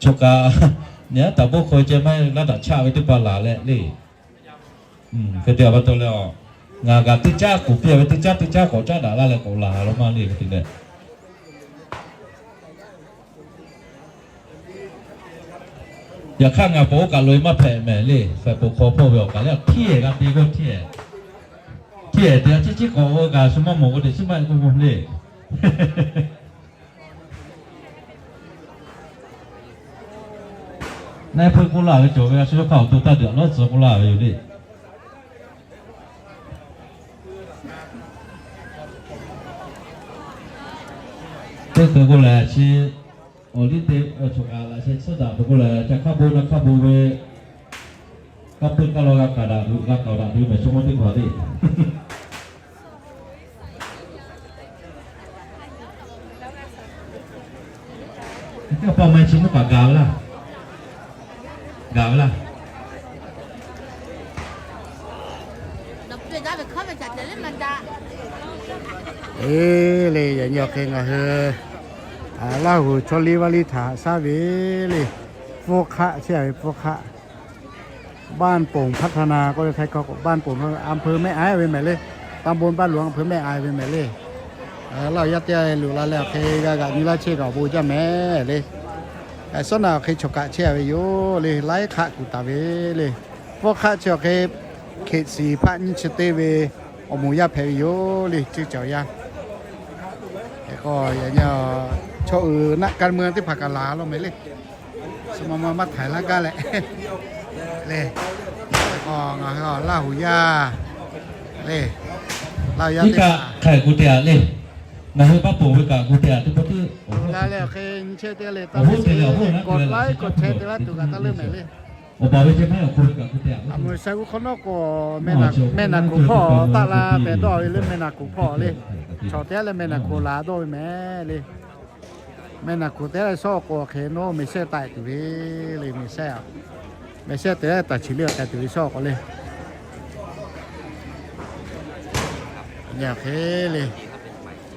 chaw kaꞈ nyi a taˍ bawˆ hkawˇ ceh maˇ laˇ daꞈ chaˆ ve teˇ hpaˍ laˬ leh le. Hk'e te a pa taw leh a, ngaˬ kaꞈ teˇ caˉ k'oˍ piˇ ve teˇ caˉ teˇ caˉ k'awꞈ caˉ daꞈ laˇ leh k'awꞈ laˬ lo maˇ le hk'e te leh. Yaꞈ hk'aˇ ngaˬ pon oˇ kaˬ lo e maˇ hpehꞈ mehˍ le. Hpehꞈ pon hk'aw hpawˇ ve awˬ kaˬ leh hteˇ g'a te g'awˇ hteˇ, hteˇ te a ciˉ ciˉ k'awꞈ g'a shu maˇ mawˬ k'o te chi maˇ heˆ k'oˆ k'o le. Naˆ hpui k'oˆ laˇ ve cawˬ ve a shu yawˇ hk'aˇ awˬ to taˇ deuꞈ a lawˉ tcuh k'oˆ laˇ ve yoˬ le. Teˇ hkui k'oˆ lehˬ chi awˬ liˇ te chaw kaꞈ laꞈ sheh tsuhˇ daꞈ ve k'oˆ lehˬ ca hk'aˇ bon naˆ hk'aˇ bon ve, kaˇ peuˇ kaˇ law g'a kaˍ daꞈ ve g'a kaˍ daꞈ ve mehˍ chaw mawˇ teˇ hpaˍ le. Teˇ pa ma chi mvuhˇ kaꞈ gaˬ ve laˇ, gaˬ ve laˇ. Eˬ le, yaꞈ nyi awˬ hk'e ngaˬ hui Laˇ huˍ chaw liˇ vaˇ liˇ htaꞈ shaˉ ve le, pfuhˇ hk'aˆ chehˇ a ve pfuhˇ hk'aˆ, บ้านโป่งพัฒนา k'oˆ ve hk'e k'o บ้านโป่ง อำเภอแม่อาย ve mehˍ le, ตำบลบ้านหลวง อำเภอแม่อาย ve mehˍ le. Laˇ huˍ yaˇ teˇ g'aˇ loꞈ la leh awˬ hk'e g'a g'aꞈ nyi laˇ chehˇ kaꞈ awˬ bon jaˇ mehˍ le. Suhˉ naꞈ awˬ hk'e chaw kaꞈ chehˇ a ve yoˬ le, laiˉ hk'aˆ kuˬ taˍ ve le. Pfuhˇ hk'aˆ chi awˬ hk'e เขตสี่ hpaˆ nyiˇ chi teˇ ve awˬ moˍ yaˇ hpehꞈ ve yoˬ le, ceuˇ caˬ yaˇ. Hk'e k'o, yaꞈ nyi chaw uiˍ naˆ การเมือง teˇ hpaˍ kaꞈ laˬ lo mehˍ le. Suh ma ma maˇ htaiˍ laˇ gaˇ leh le. Hk'e k'o ngaˬ hui Laˇ huˍ yaˇ le, Laˇ huˍ yaˇ teˇ hpaˍ hk'aˬ hk'e k'oˆ te a le. Ngaˬ hui บ้านโป่ง ve kaꞈ k'oˆ te a teˇ pawˆ teˇ, awˬ hoˉ te leh awˬ hoˉ naˉ te leh teˇ pawˆ teˇ, awˬ baˬ ve ceh maˇ heˆ awˬ hk'aw ve kaꞈ k'oˆ te a. A meuꞈ sheh g'uˇ hk'awꞈ nawˉ k'o, meh naˍ kuˍ hpawˇ taˆ la pehˍ dawˇ ve le, meh naˍ kuˍ hpawˇ le. Chaw teˇ g'aˇ leh meh naˍ kuˍ laˬ dawˇ ve mehˍ le. Meh naˍ kuˍ teˇ g'aˇ leh shawˉ k'o hk'e nawˉ meh shehˇ taˆ tuˬ ve le, meh shehˇ a, meh shehˇ te taˍ chi le a k'ai tuˬ ve shawˉ k'o le. Yaꞈ hk'e le,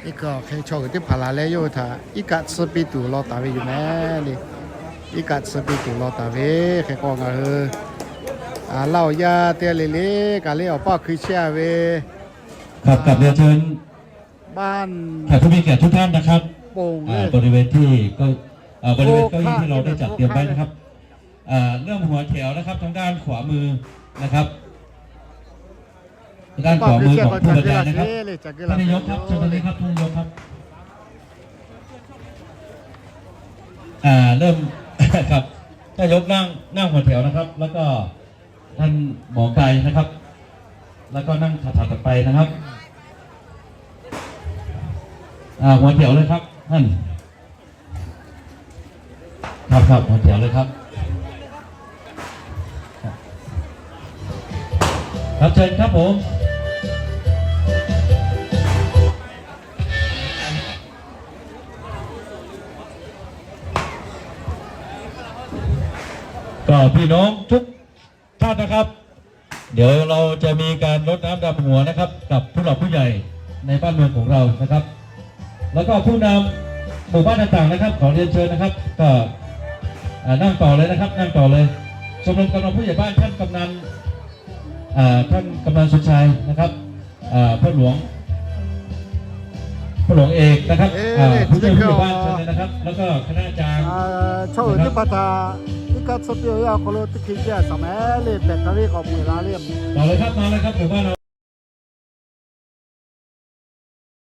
iˉ kaˆ awˬ hk'e chaw uiˍ teˇ hpaˍ laˬ leh yawˇ hui htaꞈ iˉ kaˆ tsuhˇ piˇ tuˬ law taˍ ve yoˬ mehˍ le. Iˉ kaˆ tsuhˇ piˇ tuˬ law taˍ ve hk'e k'o ngaˬ hui Laˇ huˍ yaˇ teˇ g'aˇ le le kaꞈ le awˬ paˇ awˬ hkui chehˇ a ve ครับ กราบเรียนเชิญแขกผู้มีเกียรติทุกท่านนะครับ บริเวณที่เก้า อ่า บริเวณเก้าอี้ที่เราได้จัดเตรียมไว้นะครับ อ่า เริ่มหัวแถวนะครับ ทางด้านขวามือนะครับ ด้านขวามือของผู้บรรยายนะครับ ท่านนายกครับ เชิญตรงนี้ครับ ท่านนายกครับ อ่า เริ่ม ครับ ท่านนายกนั่ง นั่งหัวแถวนะครับ แล้วก็ท่านหมอไกรนะครับ แล้วก็นั่งถัดๆ ไปนะครับ อ่า หัวแถวเลยครับ ท่าน ครับ ครับ หัวแถวเลยครับ ครับ เชิญครับผม ก็พี่น้องทุกท่านนะครับ เดี๋ยวเราจะมีการรดน้ำดำหัวนะครับ กับผู้หลักผู้ใหญ่ในบ้านเมืองของเรานะครับ แล้วก็ผู้นำหมู่บ้านต่างๆนะครับ ขอเรียนเชิญนะครับ ก็ อ่า นั่งต่อเลยนะครับ นั่งต่อเลย ชมรมกำนันผู้ใหญ่บ้าน ท่านกำนัน อ่า ท่านกำนันสุชัยนะครับ อ่า พ่อหลวง พ่อหลวงเอกนะครับ เอ๊ะ อ่า ผู้ช่วยผู้ใหญ่บ้าน เชิญเลยนะครับ แล้วก็คณะอาจารย์ อ่า ชาวอื่นที่ปะทะ ที่การสเปียวย่าโคโลที่คิดแย่สมัยเล่นแบตเตอรี่ของหมู่ลาเล่น ต่อเลยครับ มาเลยครับ หมู่บ้านเรา